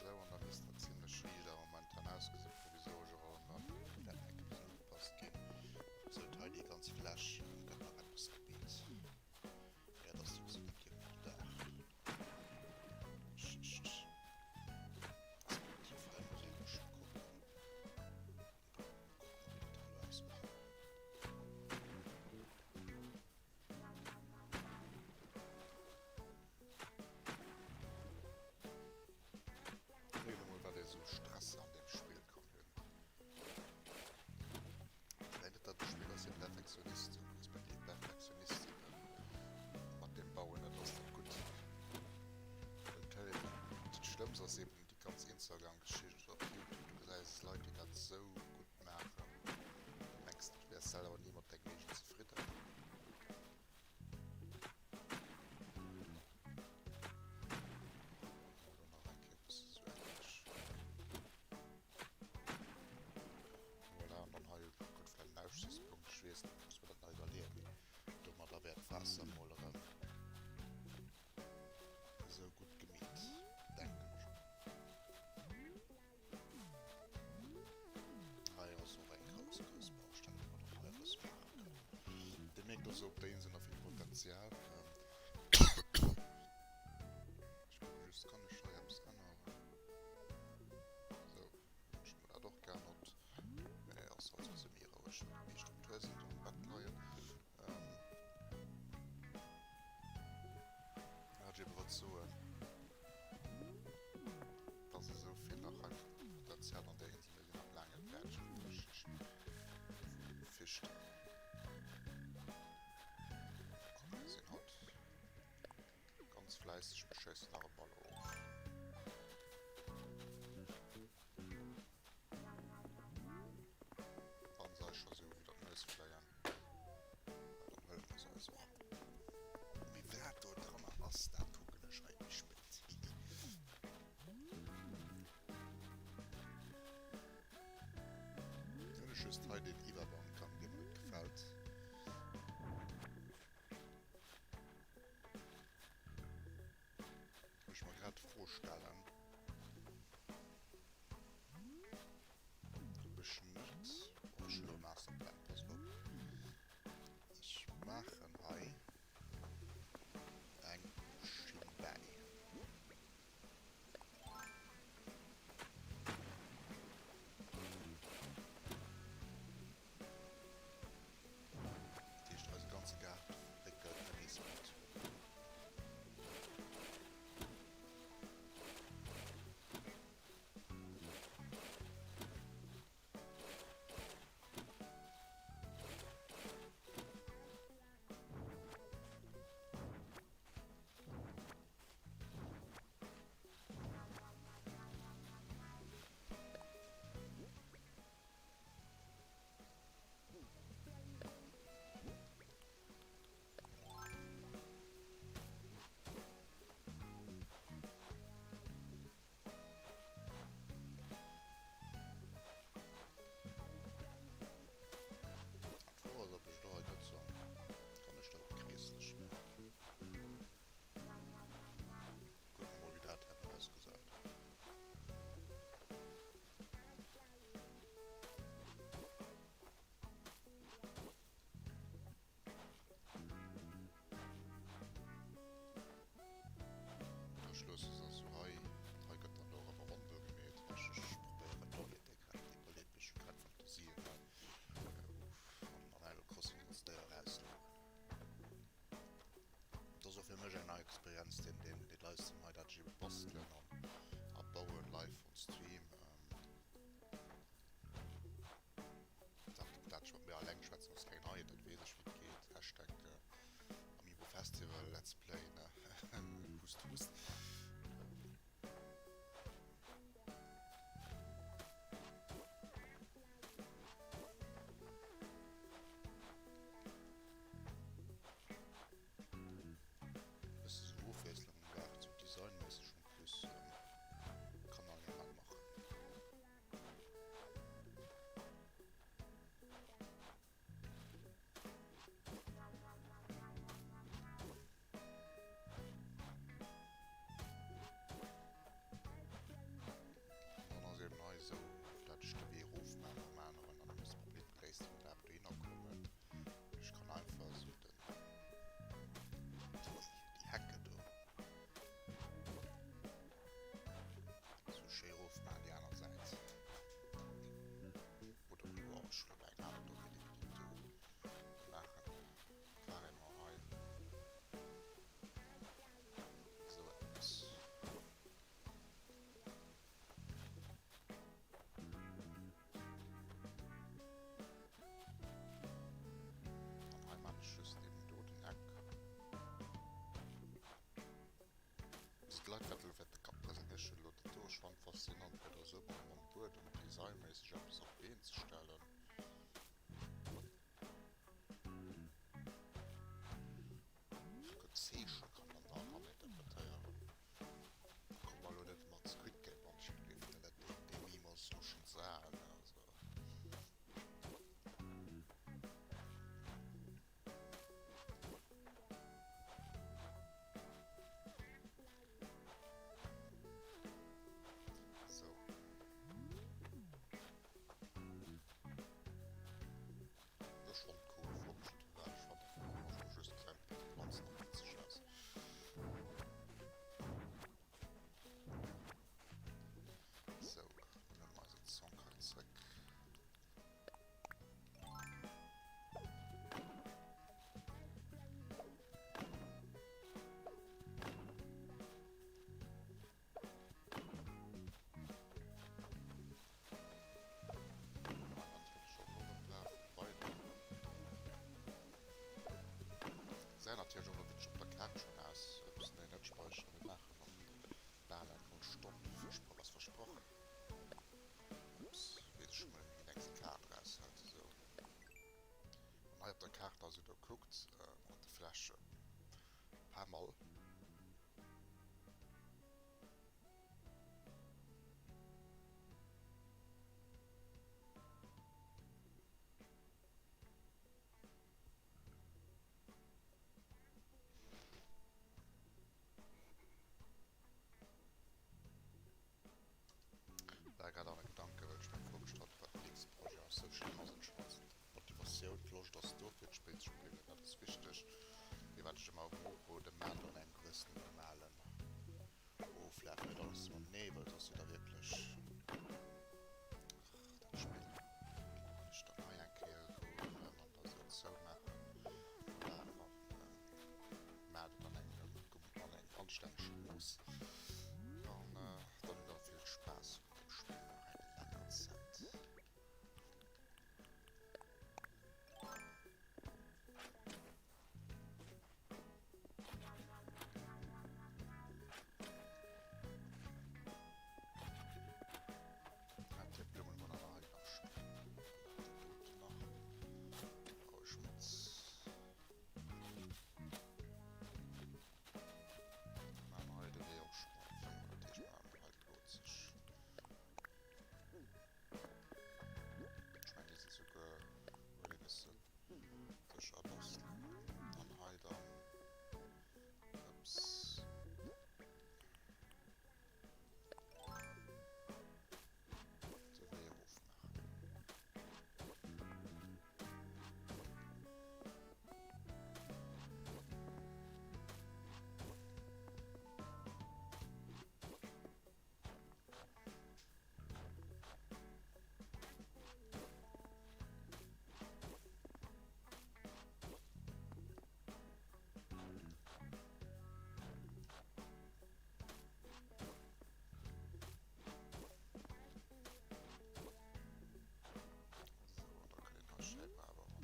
Sou, an da misst dat zimlech riicht a momentan ausgesinn, provisoresch och an dann wäert enke bëssen ugepasst ginn. Sou, hei déi ganz Fläch gëtt nach eppes gemeet. Ja, dat ass souwisou dat Joer nach Dag. Respektiv hei muss ee scho kucken. Kucken, wéi dat hei elo ausgesäit. Kucken emol wat ee sou Stress an deem Spill kann hunn. Vläit net dat Spill ass fir Perfektionisten, respektiv Perfektionistinnen mat deem Bauen, dat ass net gutt. Dat Schlëmmst ass eben déi ganz Instagram-Geschicht oder op Youtube, du gesäis Leit déi dat sou gutt maachen, du mengs du wäers selwer ni mat dengem eegenen zefridden. Elo nach eng Kéier e bësse sou ähnlech. Voilà, an dann hei gëtt vläicht en Aussichtspunkt, ech weess net, muss mer dat nach iwwerleeën, mee domadder wär d'Waasser mol erëm esou gutt gemeet, denken ech mol. Hei ass och eng grouss, grouss Baustell, déi mer dann hei erës maache kënnen. Dir mierkt also, op der Insel nach vill Potenzial. Ech kucke just, kann ech hei eppes änneren? Sou, ech hun dat och geännert. Mee ass halt sou semi-roueg, well déi meescht um Tour sinn an am Bett leien. Wat ech ebe wollt soen, dass esou vill nach hei Potenzial an der Insel, mir sinn nach laang net fäerdeg mat der Geschicht vu Fichte. Schéissen nach e Ball of. Wann se eis scho sou widder d'Nues fléien, dann huele mer se eis och. Mee wat do dranner ass, dat kucken ech hei méi spéit. Hunn ech just hei deen Iwwerbankgang, dee mer net gefält. Muss ech mer grad d'Fro stellen, ob ech net... Oh, ech hunn elo e Masterplan, passt op. Ech maachen hei eng Schinn bäi. Dat heescht, eise ganze Gaart réckelt nees mat. D'Fro ass, ob ech elo hei net soll. Kann ech dat kreeslech maachen? Kucke mer mol, wéi dat herno ausgesäit. Ech loosse se also hei. Hei gëtt dann elo erëm e Rondo gemeet. Ech probéieren do net déi grad iwwerleet, mee ech hu grad Fantasien hei an Animal Crossing als Déier erausluchen. Et ass och fir mech eng nei Experienz, deen deen dee Livestream hei, dat ech ebe bastelen an a bauen live on stream. Dat dat ech mat mir alleng schwätzen ass keng Neiheet, dat weess ech wéi et geet. Hashtag Amiibo Festival Let's Play ne hust hust. Bësse sou Ofwiesslung am Gaart, sou designméisseg en plus, kann engem wat maachen. Dann ass eben hei esou, dat ech de Wee erof maachen am aneren, an dann ass de Problem geléist, wann der awer dohinner kommen. Ech kann einfach esou den, déi Hecke do esou schéi erof maachen, déi aner Säit. Oder, oh, ech hu lo eng aner do, wéi déi do maachen. Carrément hei esou eppes. An hei maan ech just eben do den Eck. Also d'Leit wat elo wäerte Kapp rëselen, ech hunn elo dat do, ech fannen faszinant fir da sou mam Buedem designméisseg eppes op d'Been ze stellen. Souguer d'Zeeche kann dann da eran interpretéieren. Komm mer elo net mat Squid Game an, ech gleewen net, dee Meme ass elo schonn ze al, ne, also. Sou. der Kaart also do kuckt, mat de Flächen, pas mal. War grad an e Gedanke well ech mir d'Fro gestallt hu wat den nächste Projet ass. Sou schlëmm ass et schonn ass net. D'Motivatioun, d'Loscht ass do fir d'Spill ze spillen, dat ass wichteg. Mee wat ech ëmmer urode, maacht an engem gewëssenen normalen Oflaf net alles matenee, well soss sidd der wierklech, ach dat Spill, ech dann hei eng Kéier goen an da sou zoumaachen, voilà, an maacht et an engem an engem anstännege Mooss an dann hutt der vill Spaass mat dem Spill nach eng länger Zäit. Ech mengen déi si souguer huet ee bëssen sech abastelen an hei dann ups de Wee erof maachen. So, an da kënnt een hei scheinbar awer ran.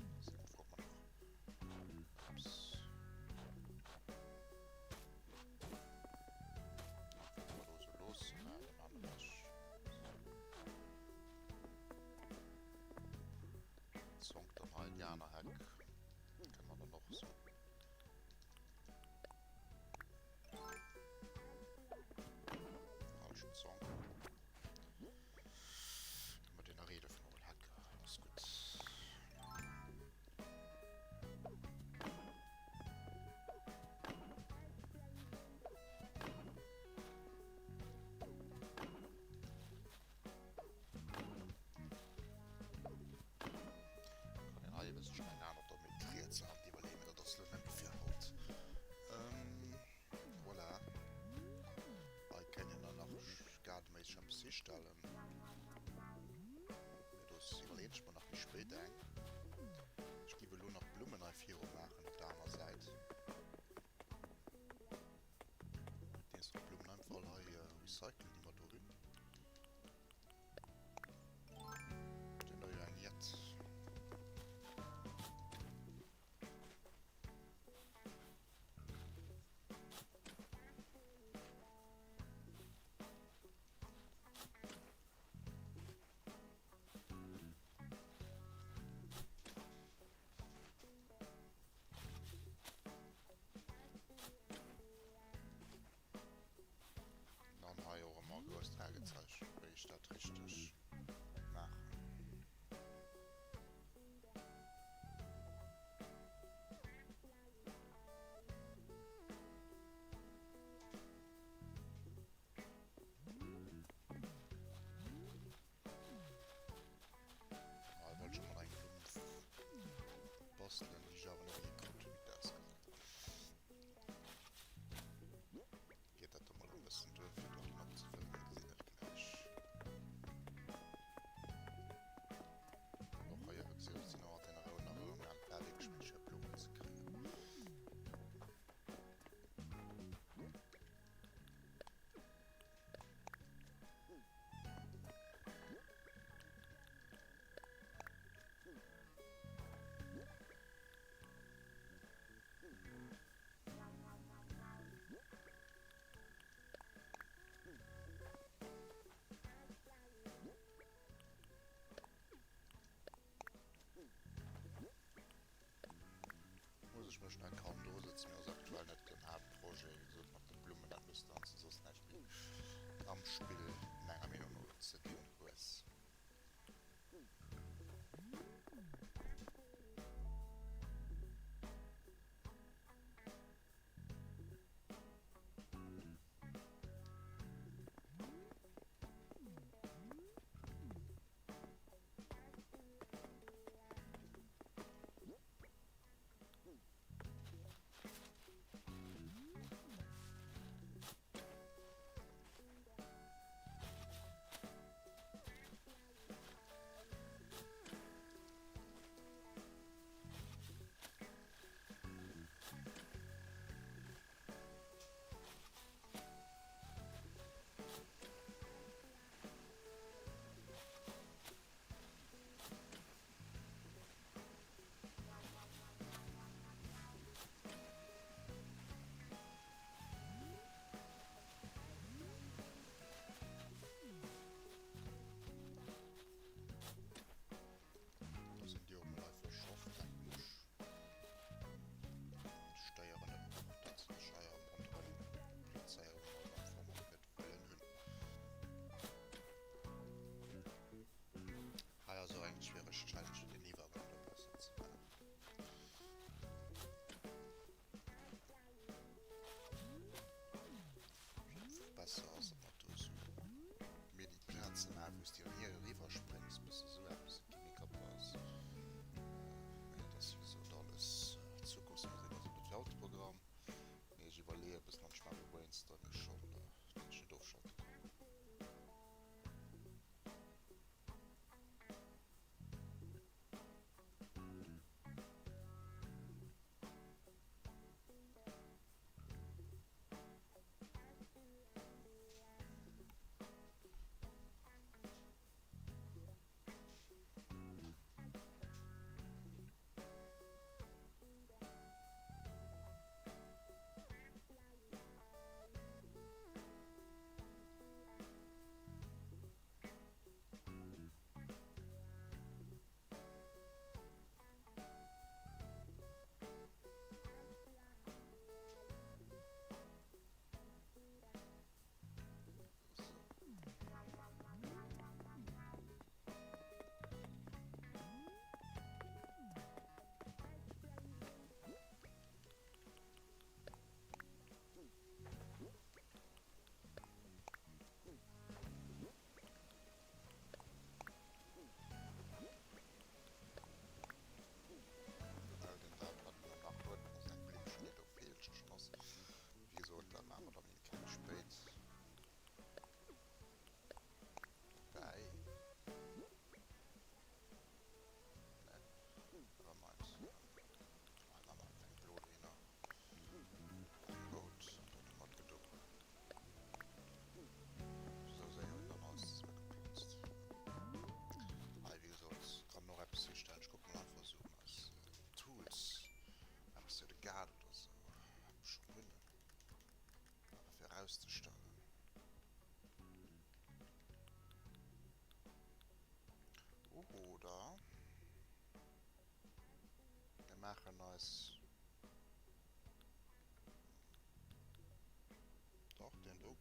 Ass eben d'Fro, ob mer nach, ups. Zonk dann hei déi aner Heck kënne mer dann och esou. Falschen Zonk. Mat deene Reede vun Oral Heck ass gutt. Kann een hei e bësselchen eng aner do méi d'riets Hand iwwerleeën, mee dat ass lo net méi fir haut. Voilà. Hei kéint een dann nach gaardeméisseg eppes histellen. Mee do iwwerleeën ech mer nach méi spéit eng. Ech giff elo nach Blummen hei viru maachen op der aner Säit. Dees mer Blummen einfach all hei recyclen, déi mer do hunn. Stinn der jo eng jett. An hei och ëmmer e grousst Fragezeichen, wéi ech dat richteg maachen. Hei wollt ech emol eng Blumm bastelen, déi ech awer net méi krut hunn, wéi et ausgesäit. Geet dat do mol e bëssen duer, fir do den opzefëllen? Mir gesinn et gläich.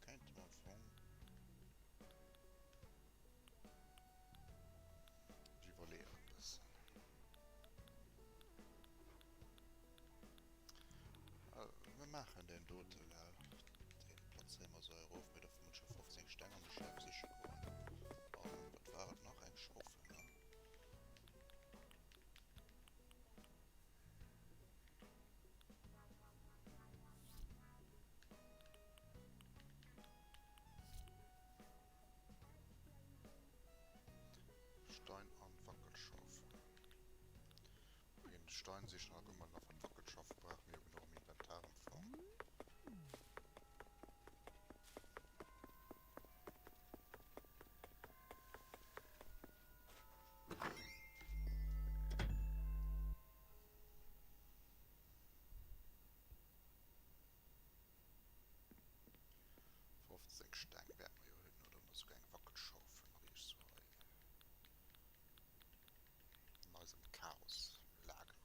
kéinte mer am Fong. Ech iwwerleeën e bëssen. Mir maachen deen dote well. Deen plazéiere mer esou erof. Mir dierfe muncher 15 Steng an de Schäif siche goen. An wat war et nach? Eng Schaufel, ne? Stein an Wackelschaufel. Den Stein sichen a gummer nach an Wackelschaufel brauche mir jo genuch am Inventar am Fong. 15 Steng wäerte mer jo hunn, oder mer souguer eng Wackelschaufel nach iergst wou hei an eisem Chaoslager.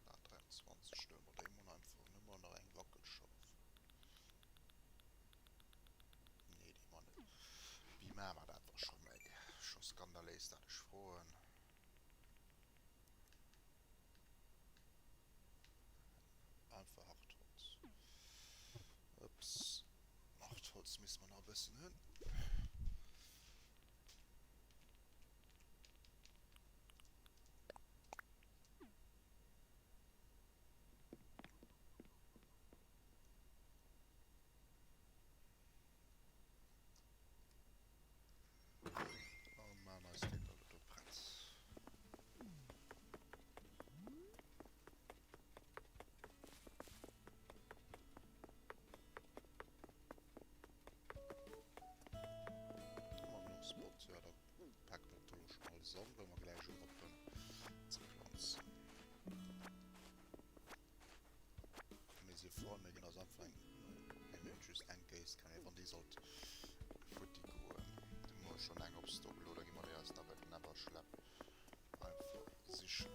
Voilà, 23 stelle mer déi mol einfach nëmmer nach eng Wackelschaufel. Nee, déi man net. Wéi maache mer dat da scho méi? Scho skandaléis, dat ech froen. Einfach Hartholz. Ups. Hartholz misste mer nach e bëssen hunn. An maan eis deen da lo do prett. Hu mer genuch Spot? Jo, da packe mer dat do lo schon alles an, well mer gläich uroppen ze planzen. Mir si voll, mir ginn eis einfach eng, nee mir hunn just eng Géisskan, mee wann déi sollt futti goen, du hu mer schonn eng op Stock elo, da gi mer déi eis nach bei den Neverschlepp einfach sichen.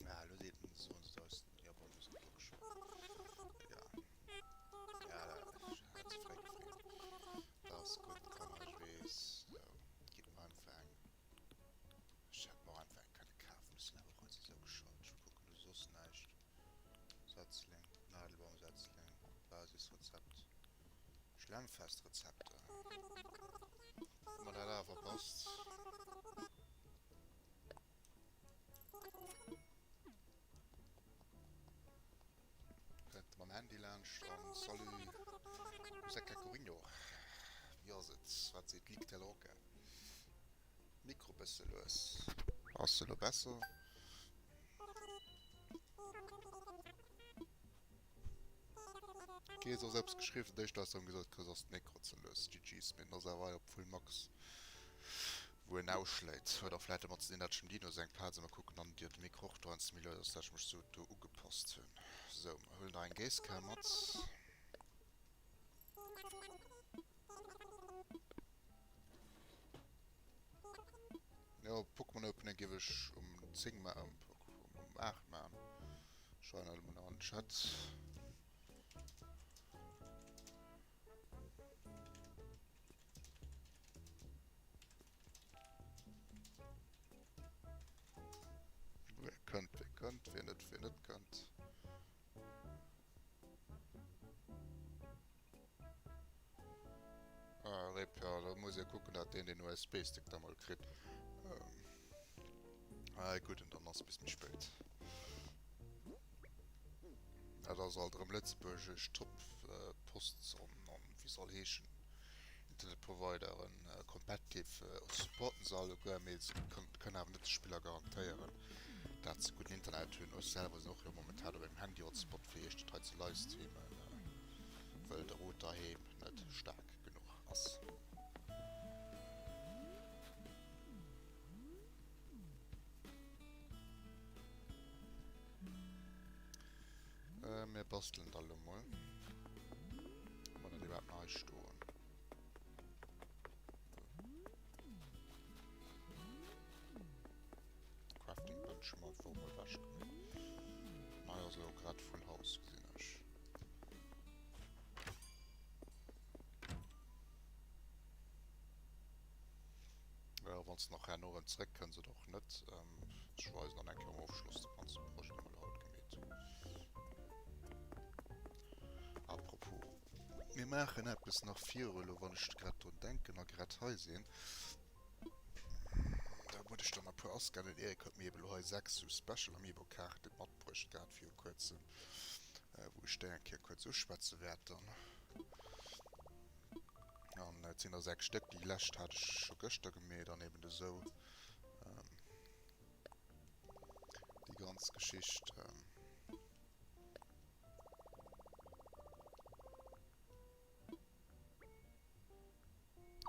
Ah, lo seet en, soen se eis, ja bon, mir sinn do scho. Ja. Ja, da, ech hat ze fréi gefreet. Dat ass gutt, Kanner, ech weess. Sou, gitt mer einfach eng. Ech hätt mer och einfach eng kënne kafen. Ech sinn awer och hei sou gescheit. Ech kucken do soss näischt. Setzling, Nadelbaumsetzling, Basisrezept, Schlemmfest-Rezepte. Hu mer dat awer verpasst. Kënnt mam Handy laanscht an Salut José Courinho. Wéi ass et? Wat seet d'Ligue del Roque? Mikro bësse lues. Ass se lo besser? Ok, se ass eppes geschriwwen, d'éischt hues de erëm gesot kriss ass d'Mikro ze lues. GG's, mee en ass awer hei op full max wou en ausschléit. Huet och vläit domat ze dinn dat ech dem Dino seng Plaz ëmmer kucken an dir de Mikro och dowéinst méi lues ass, dat ech mech sou do ugepasst hunn. Sou, mer huelen nach eng Géisskar mat. Jo, Pokémon Opening géif ech um 10 ma um 8 man. Schreiwen dat emol nach an den Chat. Wer kënnt, wer kënnt, wer net, wer net kënnt. Ah, RIP, ja, da muss ee kucken, dat deen den USB-Stick da mol kritt. Ähm, ah, gutt, an dann ass bis méi spéit. Dat ass alt erëm lëtzebuergesch Top äh, Post an, an wéi se all heeschen, Internetprovideren, äh, competitive äh, supporten se alleguer, mee se kënnen awer net de Spiller garantéieren, dat se gudden Internet hunn. Ech selwer sinn och jo momentan op engem Handy-Hotspot fir iech dat hei ze livestreamen, wëll de Router heem net staark genuch ass. Mir bastelen da lo mol. Hu mer dat iwwerhaapt nach hei stoen? Crafting Bench hu mer einfach mol ewech gemeet. An hei ass elo grad full house, gesinn ech. Ja, wann s nach herno erëm zréck kënns oder och net. Ech weisen dann eng Kéier am Ofschloss de ganze Projet, dee mer elo haut gemeet hunn. Apropos, mir maachen eppes nach viru elo, wann ech grad drun denken a grad hei sinn. Da muss ech dann e puer ascannen. Den Eric huet mir eben elo hei 6 sou Special Amiibo Kaarten matbruecht gehat viru kuerzem, wou ech déi eng Kéier kuerz uschwätze wäert dann. An et sinn der 6 Stéck. Déi lescht hat ech scho gëschter gemeet an eben esou déi ganz Geschicht.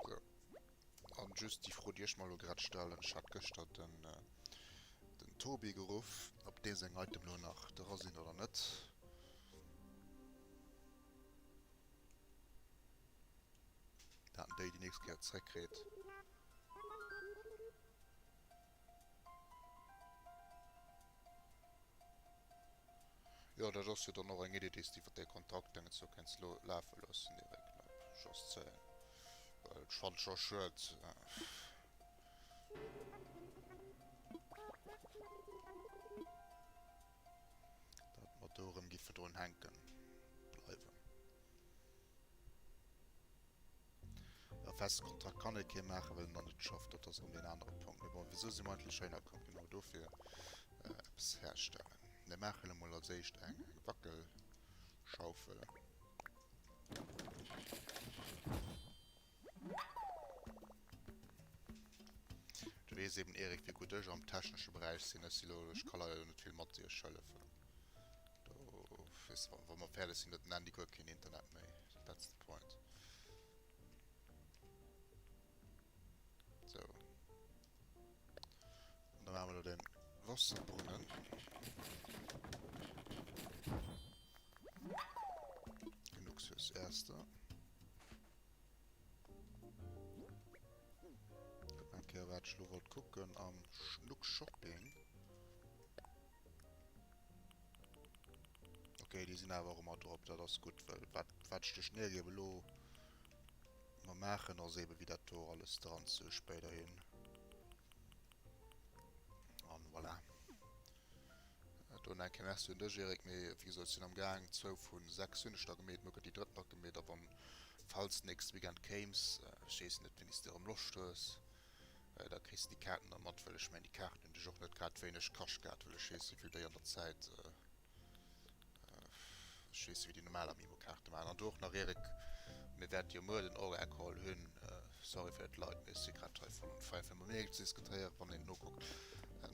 Sou. An just déi Fro, déi ech mer elo grad stellen, ech hat gëschter den den Tobi geruff, ob dee seng Item elo nach dra sinn oder net. Dat en déi déi nächst Kéier zréckkritt. Jo, dat ass jo dann och eng Idee, déi s de iwwer däi Kontakt dann esou kéints lafe loossen direkt, ne? Just saying. Well ech fannen et scho schued. Datt mer do erëm giffe drun hänke bleiwen. E feste Kontrakt kann ee kee maachen, well en dann net schafft. Dat ass erëm deen anere Punkt. Mee bon, wisou si mer eigentlech heihinner komm? Genau dofir, eppes herstellen. Mir maachen emol als éischt eng Wackelschaufel. Du weess eben, Eric, wéi gutt ech am technesche Beräich sinn. Ech si lo, ech ka leider net vill mat iech hëllefen. Do, weess de, wa mer fäerdeg sinn, huet den Andy guer keen Internet méi. That's the point. Sou. An da maache mer do den Wasserbrunnen. Genug fürs Erste. Kucken eng Kéier, wat ech elo wollt kucken am Schnuck Shopping. Okay, déi sinn awer och ëmmer drop, dat ass gutt, well wat, wat ech duerch d'Nägel ebe lo mer maachen, ass ebe wéi dat do alles dran ze spéiderhin. An voilà. Do nach eng Kéier Merci un dech, Eric, mee wéi gesot, ech sinn am Gaang, zwou vu 6 hunn ech der gemeet, muer gëtt déi drëtt nach gemeet a wann, falls nächste Weekend kéims, ech weess net, wéini s de erëm Loscht hues, da kriss de déi Kaarten da mat, well ech mengen, déi Kaarten hunn dech och net grad wéineg kascht gehat, well ech weess, wéi vill déi an der Zäit, Ech weess wéi déi normal Amiibo-Kaarte maachen. An do och nach Erik, mir wäerte jo muer den Orga-Call hunn. Sorry fir d'Leit, mee ech si grad hei voll on fire fir mam Erik ze diskutéieren, wann een nokuckt.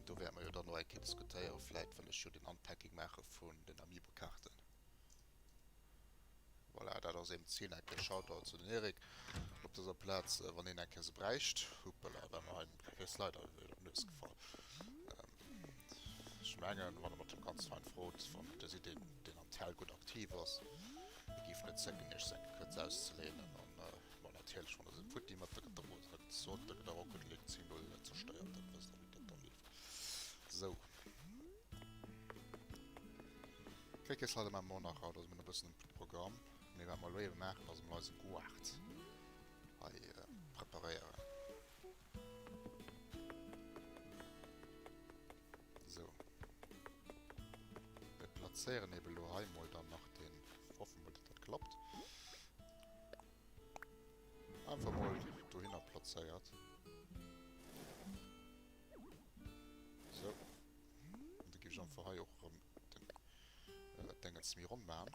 Do wäerte mer jo dann och eng Kéier diskutéieren, vläit, well ech jo den Unpacking maache vun den Amiibo-Kaarten. Voilà, dat ass eben d'Zil. Eng Kéier Shoutout zu den Eric op dëser Plaz, wann een eng Kéier se bräicht. Hoppala, war mer hei den Slider op d'Nues gefall. Ech mengen, wann der mat dem ganz fein frot, wann der sidd, deen, deen am Tel gutt aktiv ass, dir giff net zécken, iech se eng Kéier kuerz auszeléinen. An, bon, natierlech, wann der se futti mat, da gëtt der rose, da gëtt sot, da gëtt der Rocket League 10 0 zerstéiert, dat wësst der, wéi dat da leeft. Sou. Kéier Slider maache mer och nach haut, also mir hunn e bëssen e Programm. Mee wat mer elo ebe maachen, ass emol eise Goart hei preparéieren. Sou. Mir plazéieren ebe lo hei mol dann nach den, hoffen mol, dass dat klappt. Einfach mol dohinner plazéiert. Sou. An da géif ech einfach hei och erëm den Déngens méi ronn maachen.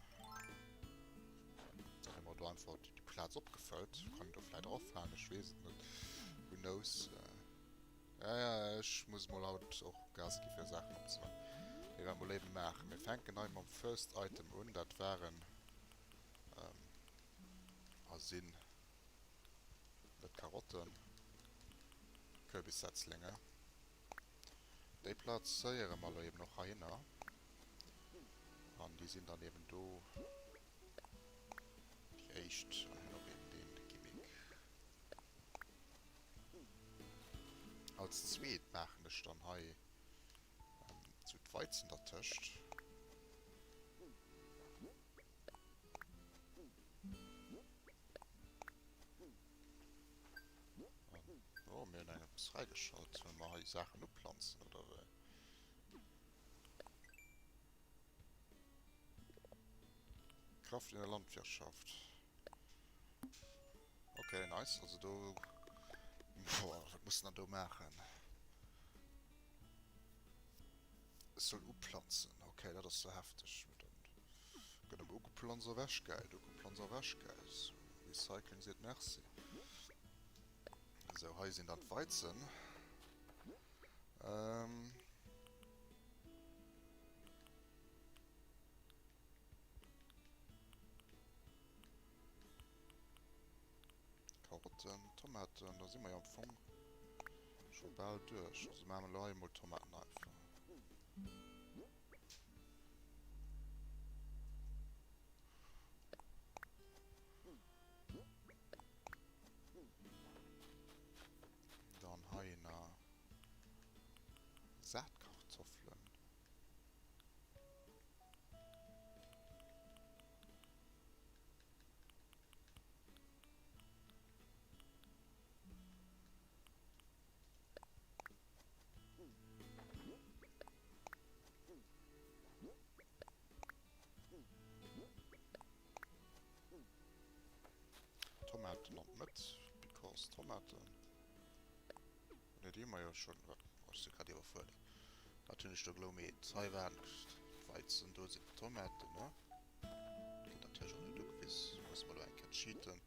Dann hu mer do einfach déi Plaz opgefëllt. Kann een do vläit erafalen, ech weess et net. Who knows. Ja, ja, ech muss mol haut och Gas gi fir Saachen opzemaachen. Mee wat mer elo eben maachen, mir fänken hei mam First Item un. Dat waren a sinn net Karotten, Kürbissetzlinge. Déi plazéiere mer elo eben och heihinner. An déi. sinn dann eben do déi éischt an hunn och eben deen Gimmick. Als zweet maachen ech dann hei sou d'Weizen dertëscht. Oh, mir hunn eng eppes fräigeschalt. Sollen mer hei Saachen uplanzen, oder wéi? Kraft in der Landwirtschaft. Okay, nice. Also do... Boah, wat muss denn do maachen? Ech soll uplanzen. Okay, dat ass ze hefteg. Dann gëtt awer ugeplanzt a wechgehäit, ugeplanzt a wechgehäit. Recycling seet Merci. Sou, hei sinn dann d'Weizen. Ähm. Karotten, Tomaten, da si mer jo am Fong scho bal duerch. Also maache mer elo hei emol Tomaten einfach. Dann hei na Saatkartoffelen. Tomaten an d'Mëtt, because Tomaten. Ne, déi hu mer jo schonn. Wat? Oh, ech si grad iwwerfuerdert. Wat hunn ech do glomeet? Hei waren d'Weizen, do sinn d'Tomaten, ne? Gëtt natierlech och net ugewiss. Musse mer elo eng Kéier cheaten.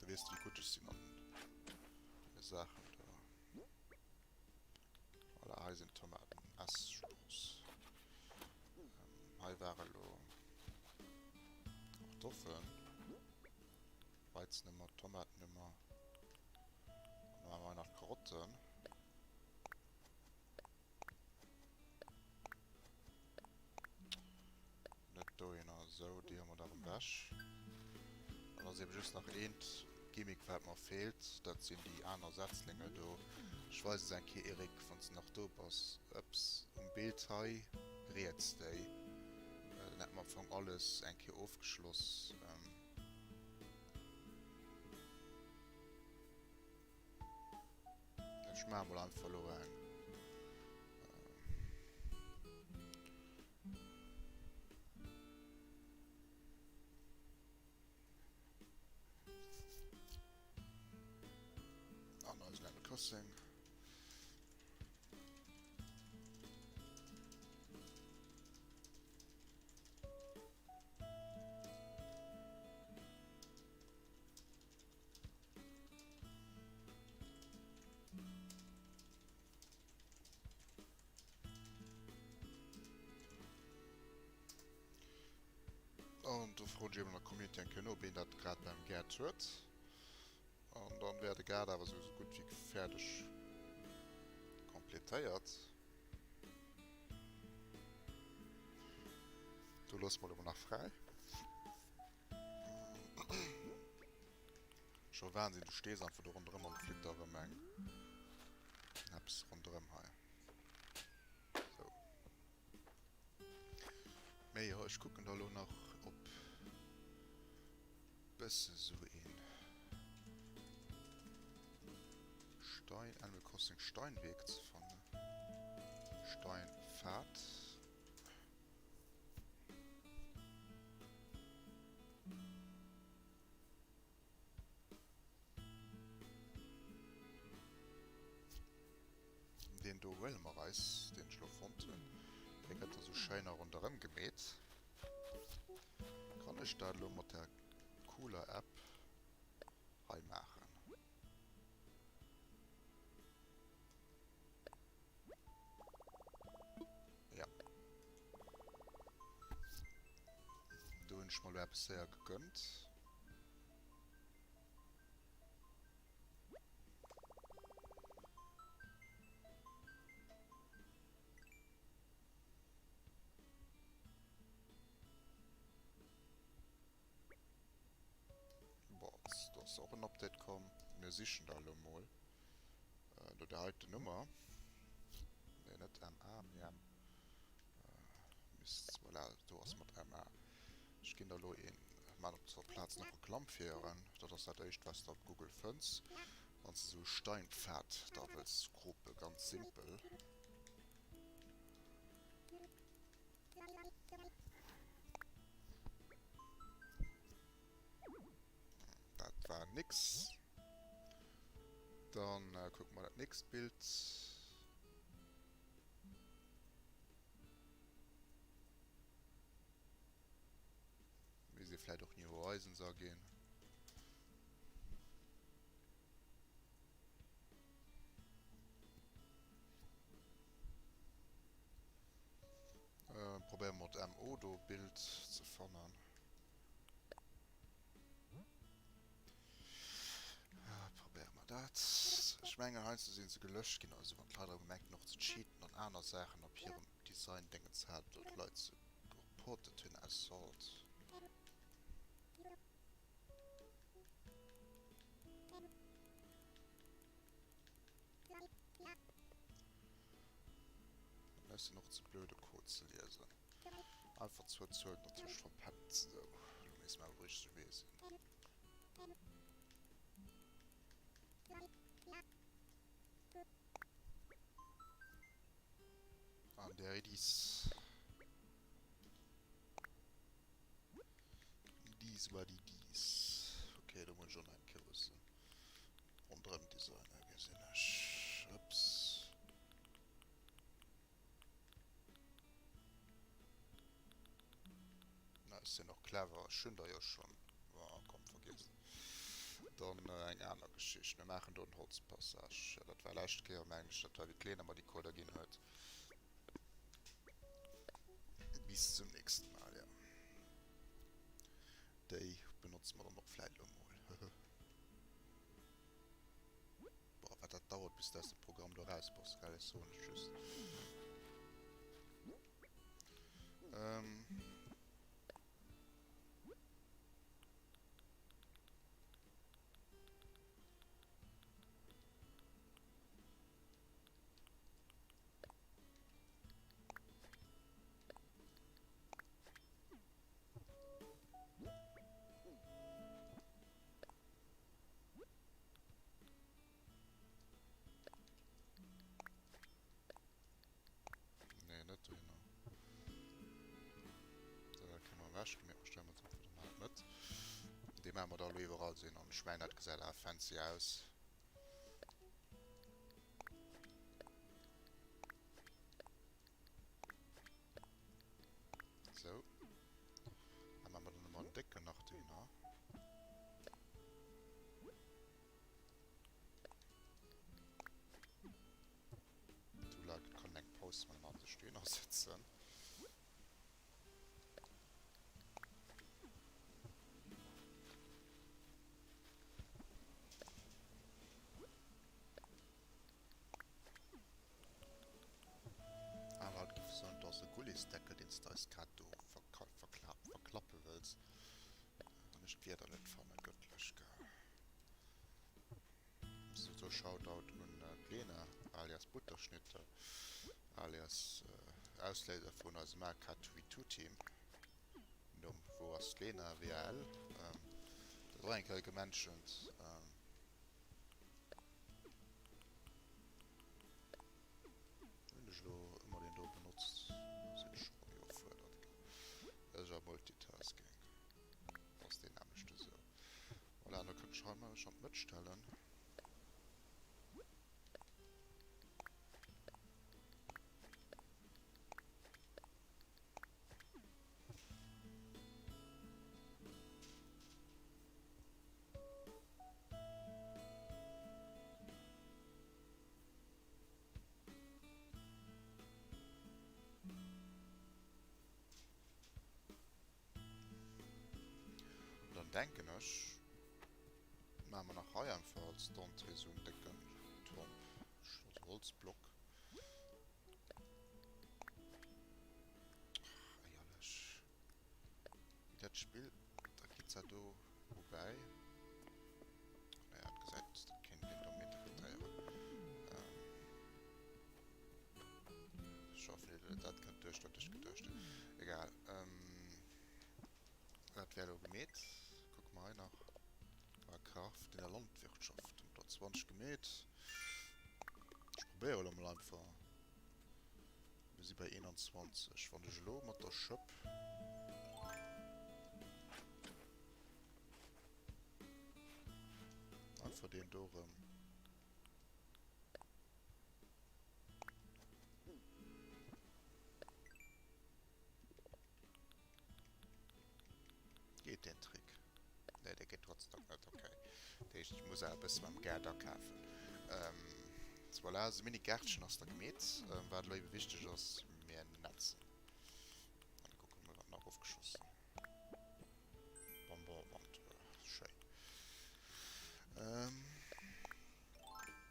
Da weess de, wéi gutt ech sinn an deene Saachen do. Voilà, hei sinn d'Tomaten. S-Spross. Hei ware lo Kartoffeln. Weizen hu mer, Tomaten hu mer. An dann hu mer nach Karotten. Net dohinner. Esou, déi hu mer da erëm ewech. Dann ass eben just nach eent Gimmick, wat mer feelt. Dat sinn déi aner Setzlinge do. Ech weisen se eng Kéier, Eric, wann s de nach do bass. Ups, um Bild hei riets déi. Dann hätte mer am Fong alles eng Kéier ofgeschloss. Ech maache mol einfach elo eng. An eisen Animal Crossing. An do froen ech eben an der Community eng Kéier no, ob een dat grad beim Gaart huet. An dann wär de Gaart awer sou gutt wéi fäerdeg completéiert. Do loosse mer elo mol nach fräi. Scho Wahnsinn, du stees einfach do ronderëm an flitt da rëm eng eppes ronderëm hei. Sou. Mee jo, ech kucken da lo nach op bësse sou een Stein, Animal Crossing Steinweg ze fannen. Steinpfad. Deen do huele mer eis, deen ech elo fonnt hunn. Dee gëtt da sou schéin a ronderëm gemeet. Kann ech dat elo mat der cooler App hei maachen? Ja. Do hunn ech mer elo eppes séier gegönnt. Ass och en Update komm. Mir sichen da elo mol no der heiten Nummer. Nee, net MA, mee M. Misst, voilà, do ass mat MA. Ech ginn der elo een, maan op der Plaz nach Reklamm fir en. Dat ass dat éischt wat s de op Google fënns, wann s de sou e Steinpfad da wëlls scropen, ganz simpel. Dat war nix. Dann kucke mer dat nächst Bild. Misst ee vläit och New Horizons aginn. Probéiere mer d'MO do Bild ze fannen. Probéiere mer dat. Ech mengen heiansdo sinn se gelöscht ginn, also wann d'Leit erëm gemengt hunn och ze cheaten an aner Saachen op hirem Design Déngens haten oder d'Leit se gereportet hunn, Assault. Ech sinn och ze blöd e Code ze liesen. Einfach zwou Zuelen dertëscht verpennt. Sou, elo misste mer awer um richtege Wee sinn. An there it is. It is what it is. Okay, do muss ech och nach eng Kéier e bëssen ronderëm designen, gesinn ech. Ups. Na, ech sinn och clever, ech hunn der jo schonn. Ah, komm, vergiess et. Dann eng aner Geschicht. Mir maachen do en Holzpassage. Ja, dat war lescht Kéier, mengen ech. Dat war, wéi d'Lena mer déi Coder ginn huet. Bis zum nächsten Mal, ja. Déi benotze mer dann och vläit elo mol. Boah, wat dat dauert, bis du aus dem Programm do raus bass, gell? Ech soen et just. Ähm. Nee, net dohinner. Dat kënne mer ewech ginn, mee mer stelle mer einfach dann hei an d'Mëtt. Dee maache mer da elo iwwerall sinn an ech mengen dat gesäit awer fancy aus. Sou. Da maache mer dann emol en décken nach dohinner. Du like, et kann een eng Paus maachen an sech dohinner sëtzen. Aner Leit géife soen, et ass e Gullisdeckel, deen s de eis grad do verklappe wëlls. Wann ech d'Wierder net fannen, gëttlech, gell. Sou, Shoutout un d'Lena alias Butterschnitte alias Ausléiser vun eisem AK2V2 Team. Numm, Wou ass d'Lena? WAL. Dat och eng Kéier gementioned. Hunn ech elo ëmmer deen do benotzt, sinn ech scho rëm iwwerfuerdert gell. Dat ass awer Multitasking, ass deen nämmlecht esou. Voilà, da kënnt ech hei mech an d'Mëtt stellen. Und dann denken ech, maache mer nach hei einfach als d'Entrée esou en décken Turm, also Holzblock. Ach, éierlech. Wéi dat Spill, da geet dat do woubäi. ass, dat kéint een domm interpretéieren. Ech hoffen, dat kënnt duerch, wat ech geduecht hunn. Egal. Dat wär elo gemeet. Kucke mer hei nach. Kraft in der Landwirtschaft. Hunn der 20 gemeet. Ech probéiere elo mol einfach. Mir si bei 21. Wann ech elo mat der Schëpp. Einfach deen do erëm. Geet deen Trick? Nee, dee geet trotzdem net. Okay. Dat heescht, ech muss awer e bësse mam Gaart akafen. Ähm, voilà, esou Mini-Gärtchen ass da gemeet. Ähm, wat elo ebe wichteg ass, mir netzen. An da kucke mer, wat nach ofgeschoss sinn. Bonbon-Wanduhr. Schéin. Ähm,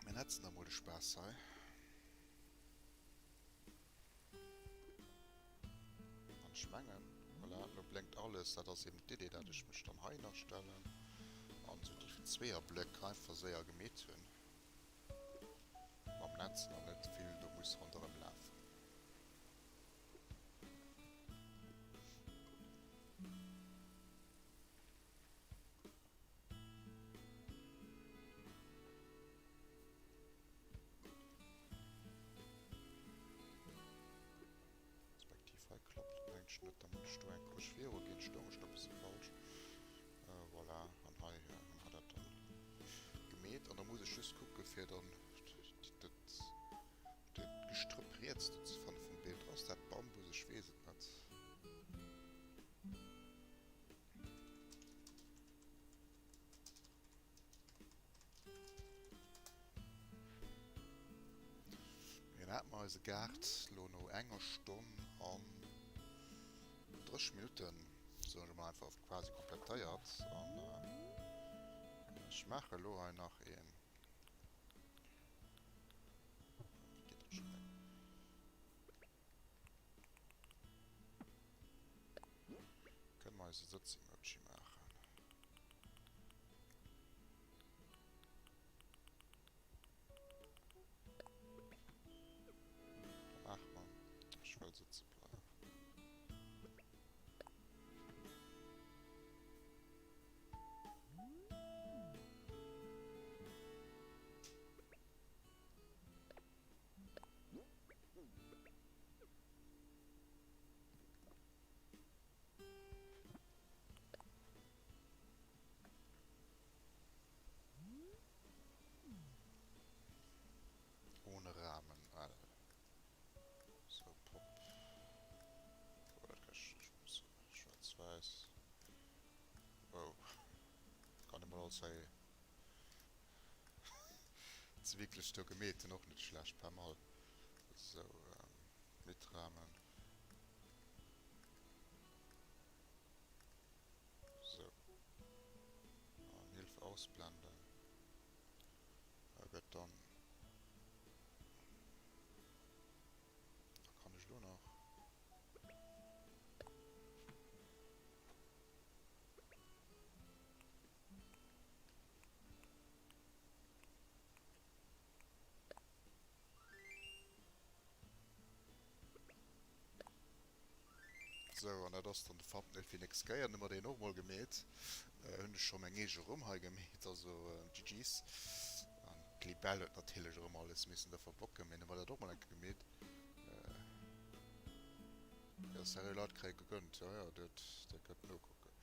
mir netzen da mol de Spaass hei. An ech mengen, voilà, elo blénkt alles. Dat ass eben d'Idee, dat ech mech dann heihinner stellen an esou déi Zweeërbléck einfach séier gemeet hunn mam Netzen an net vill do muss ronderëm lafen. Respektiv hei klappt et mengen ech net, da muss ech do eng Couche viru ginn, stoung ech do e bësse falsch. Voilà, an hei hu mer dat dann gemeet an da muss ech just kucke fir dann dat Gestrëpp riets do ze fanne vum Bild. Ass dat Bambus? Ech weess et net. Mir haten mer eise Gaart lo no enger Stonn an 30 Minutten, soen ech emol einfach, quasi komplettéiert. An ech maache lo hei nach een, wéi geet dat scho méi? Kënne mer eise Sëtz-Emoji maachen. Ach man, ech wëll sëtze bleiwen. Ohne Rahmen, L. So, Pop. Oh, dat kann ech, ech muss schwarz-weiß. Oh. Kann emol alles hei ze wierklech do gemeet hunn, och net schlecht, pas mal. So, mit Rahmen. So. An Hilfe ausblenden. Da gëtt dann... Da kann ech lo nach... Sou, an dat ass dann de Thumbnail fir nächst Kéier. Dann hu mer deen och mol gemeet. Hunn ech scho meng eege Rumm hei gemeet, also GG's. An d'Libell huet natierlech erëm alles missen da verbocken, mee dann hu mer dat och mol eng Kéier gemeet. Jo, seriö Leit kréie gegönnt, jo jo, dat kënnt nokucken.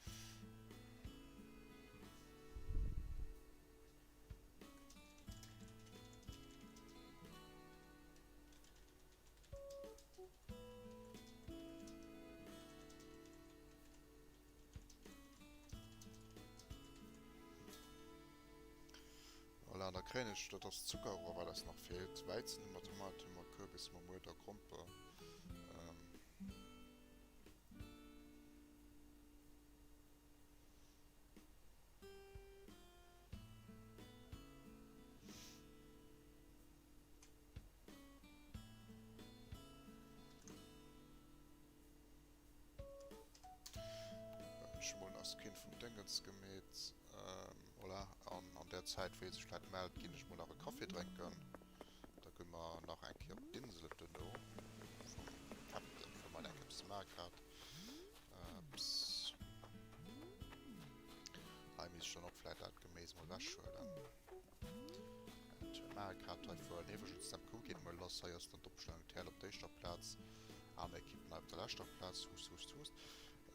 Voilà, an da kréien ech, dat ass Zuckerrohr, wat eis nach feelt. Wäizen hu mer, Tomaten hu mer, Kürbis hu mer, Muerder, Gromper. Ech hu mol nach Skin vum Déngens gemeet. Voilà, an an där Zäit, wou hie sech vläit mellt, ginn ech mol nach e Café drénken. Da gi mer nach eng Kéier op d'Insel duerno vum Captain, fir mol eng Kéier eppes ze maache grad. Ups. Hei misst ech dann och vläit dat Geméis mol ewechhuelen. Dat maache grad hei fueren. Iwwregens, d'MQ geet mol lass. Hei ass dann d'Opstellung, TL op der éischter Plaz, aner Ekippen hei op der leschter Plaz. Hust, hust, hust.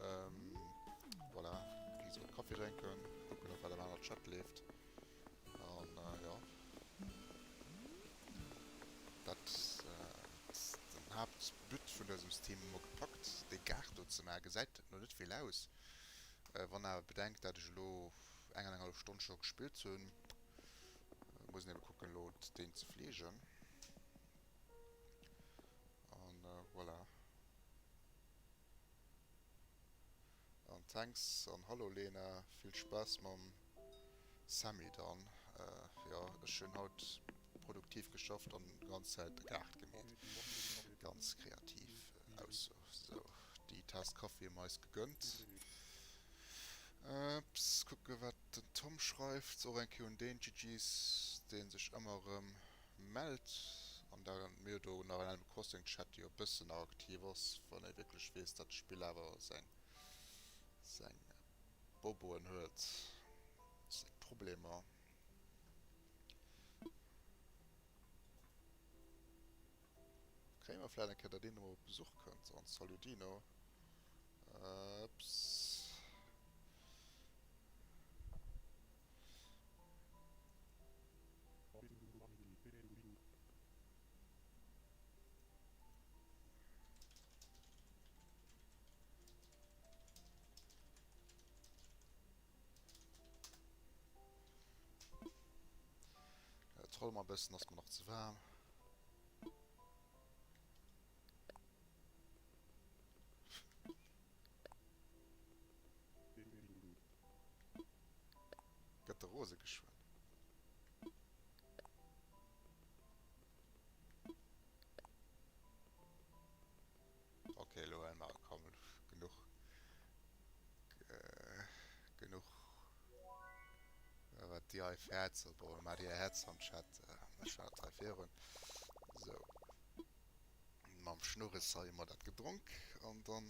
Ähm, voilà. Wéi gesot, Kaffi drénken, kucken och wat am aner Chat leeft. An äh, ja. Dat äh, den Haaptbut vun dësem Stream hu mer gepackt, dee Gaart do ze maachen. Gesäit no net vill aus. Äh, wann awer bedenkt, dat ech elo eng an eng hallef Stonn scho gespillt hunn, muss een ebe kucken elo deen ze fleegen. An äh, voilà. An thanks an hallo Lena, vill Spaass mam Sammy dann. Jo ech hunn haut produktiv geschafft an ganz Zäit de Gaart gemeet. Ganz kreativ Ausso. Sou déi Taass Kaffi hu mer eis gegönnt. Ups, kucke wat den Tom schreift. Och eng Kéier un deen GG's deen sech ëmmer erëm Mellt an da mir do nach en Animal Crossing Chat dee jo e bëssen nach aktiv ass, wann ee wierklech weess dat d'Spill awer seng seng Boboen huet, seng Problemer. Kréie mer vläit eng Kéier dat een emol op Besuch kënnt an Salut Dino. Ups. Troll mer e bëssen, ass mer nach ze waarm. Gëtt de rose geschwënn. Ok, elo hale mer komm, genuch genuch iwwer déi hei Häerzer. Bon, mer déi Häerzer am Chat, ech war net hei virun. Sou, mam Schnurres hei hu mer dat gedronk an dann.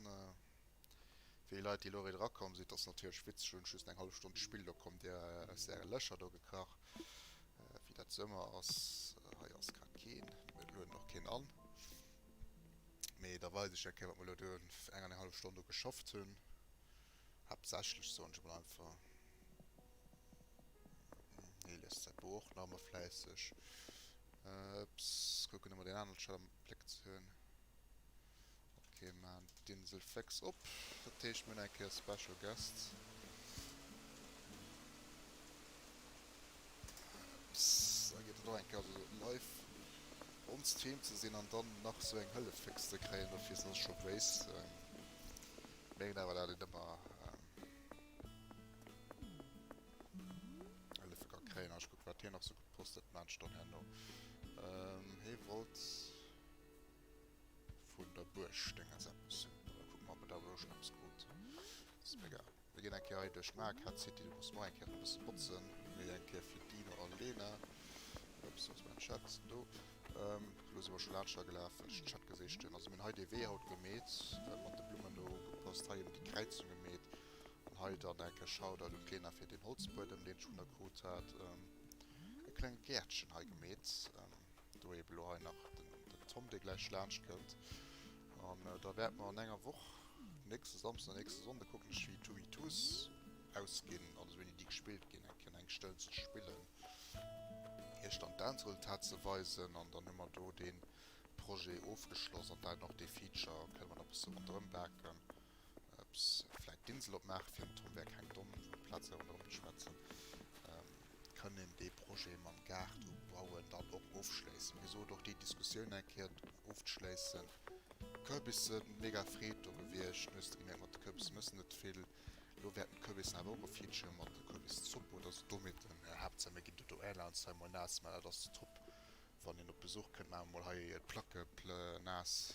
Fir déi Leit déi elo eréischt erakomm sinn, et ass natierlech witzeg, hunn ech just eng hallef Stonn gespillt, do kommt dir aus äre Lächer do gekrach, wéi dat sou ëmmer ass. Hei ass grad keen, mir lueden och keen an, mee da weisen ech eng Kéier wat mer elo do eng an eng hallef Stonn do geschafft hunn, haaptsächlech soen ech emol einfach. Hie liest säi Buch och nach ëmmer fläisseg. Ups, kucken ëmmer deen anere Chat am Bléck ze hunn. Ok, maan d'Insel fix op. Dat heescht mir hunn eng Kéier Special Guest. Ups, da geet et och eng Kéier also live on Stream ze sinn an dann nach sou eng Hëllef fix ze kréien. Dofir sinn ech scho béis. Mengen awer dat een ëmmer Hëllefe ka kréien. Ech kucken wat hien nach sou gepost huet, maan ech dann herno. Hie wollt. Vun der Buerg Déngens eppes hunn. Da kucke mer, ob mer da elo schonn eppes krut. Ass mir egal. Mir ginn eng Kéier hei duerch d'Market City. Do musse mer och eng Kéier e bësse botzen. Mee eng Kéier fir d'Dino a Lena. Ups, wou ass mäin Chat? Do. Elo si mer scho laanscht gelaf, well ech den Chat geséicht hunn. Also mir hunn hei dee Wee haut gemeet, mat de Blummen do ugepasst. Hei eben déi Kräizung gemeet. An hei dann eng Kéier Shoutout un d'Lena fir deen Holzbuedem, deen ech vun der krut hat. E klengt Gäertchen hei gemeet. Do eben elo hei nach den Tom, dee gläich laanscht kënnt. An da wäerte mer an enger Woch, nächste Samsden an nächste Sonnde, kucken ech wéi d'Two-V-Twos ausginn, also wéini déi gespillt ginn, eng Kéier eng Stëll ze spillen, iech dann d'Endresultat ze weisen an dann hu mer do dee Projet ofgeschloss an dann och dee Feature kënne mer nach e bësse ronderëm baken. Eppes vläit d'Insel opmaachen fir den Tom wär keng domm Plaz hei ronderëm ze schwätzen. Kënn een dee Projet mam Gaart ubauen dann och ofschléissen? Wéi gesot, och déi Diskussioun eng Kéier ofzeschléissen. Kürbisse, mega Freed do gewiescht. Du hues de gemierkt, mat de Kürbisse mëss net vill. Elo wäerten d'Kürbissen awer och e Feature mat der Kürbiszopp oder sou domadden. Haaptsaach mir ginn do do Airlines hei mol naass, mä dat ass top wann een op Besuch kënnt. Maache mer mol hei d'Placke naass.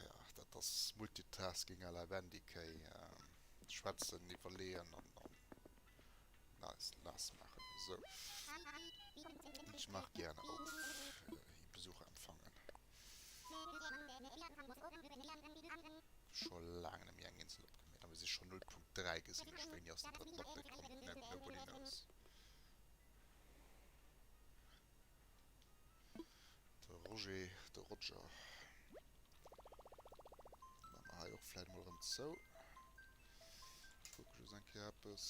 Ja, dat ass Multitasking à la Wendy Kay. Schwätzen, iwwerleeën an an naass maachen. Sou. Ich mach gerne auf. Besucher empfangen. Scho laang net méi eng Insel opgemeet a mir si scho 0.3 gesinn ech. Wéini ass den drëtten Update komm? Nobody knows. De Roger, de Roger. Maache mer hei och vläit mol erëm zou. Kucke just eng Kéier eppes.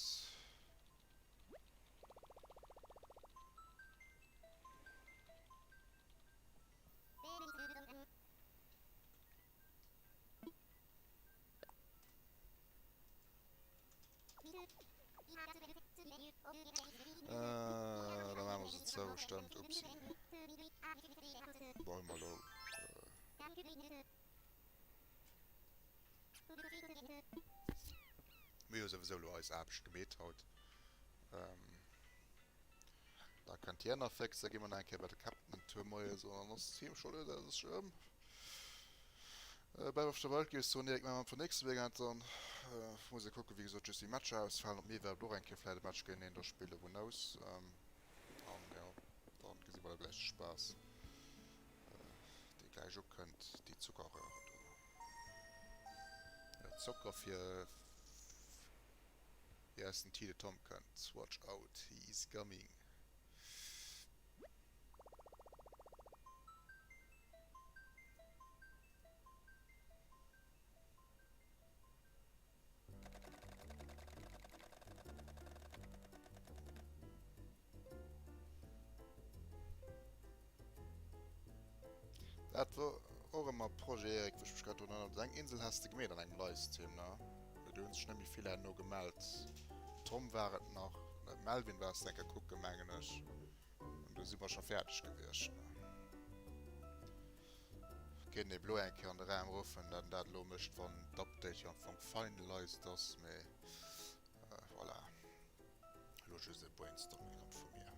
Äh, da maache mer se zou, stëmmt, upsi. Bon, hu mer elo. Mir hu souwisou elo eis Aarbecht gemeet haut. Da kënnt hien nach fix, da gi mer nach eng Kéier bei de Captain en Tour moies an dann ass d'Team scho lues aus erëm. Battle of the World géif ech soen, direkt maache mer vun nächste Weekend dann. Muss ee kucken, wéi gesot, just wéi Matcher ausfalen, ob mir iwwerhaapt och eng Kéier vläit e Match géinteneen da spillen, who knows. An jo, dann gesi mer da gläich de Spaass, dee gläich ukënnt, déi Zuckerröhre do. Jo, Zocker fir. Yes, den Tide Tom kënnt. Watch out, he is coming. Dat wor och ëmmer Projet Eric, wou ech mech grad drun erënnert. Eng Insel has de gemeet an engem Livestream, ne? Mee do hunn sech net méi vill herno gemellt. Tom war et nach, ne Melvin waars de eng Kéier kucken, mengen ech. An du si mer scho fäerdeg gewiescht, ne? Kéint ee blo eng Kéier an de Raum ruffen, dat en dat elo mécht, wann d'Update jo am Fong finalized ass, mee voilà. Elo just e Brainstorming erëm vu mir.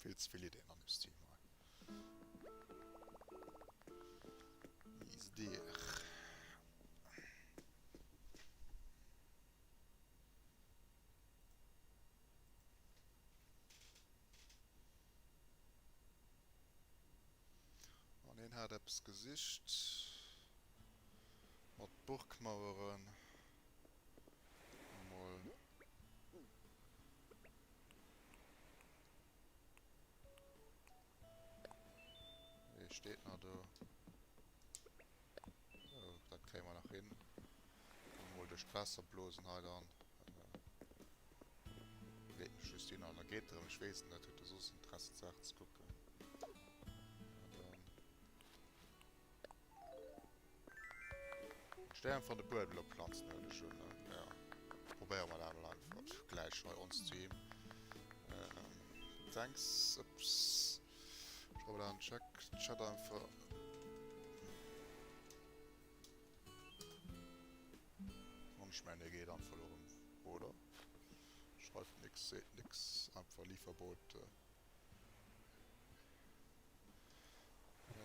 Vill ze vill Ideen an dem Stream hei. Is there. An een hat eppes gesicht mat Burgmaueren. Mol. Dee steet nach do. Oh, dat kréie mer nach hin. Mol duerch d'Waasser blosen hei dann. Leet mech just hin an da geet erëm. Ech weess et net. Huet der soss Interesse d'Saach ze kucken? Stern van de Buedel op Planzen huelen ech un, ne? Ja. Probéiere mer dat mol einfach gläich hei on stream. Ähm, thanks. Ups. Schreiwe dat an Check, Chat einfach. An ech mengen, e geet einfach elo erëm, oder? Schreift nix, seet nix, einfach Lieferbote.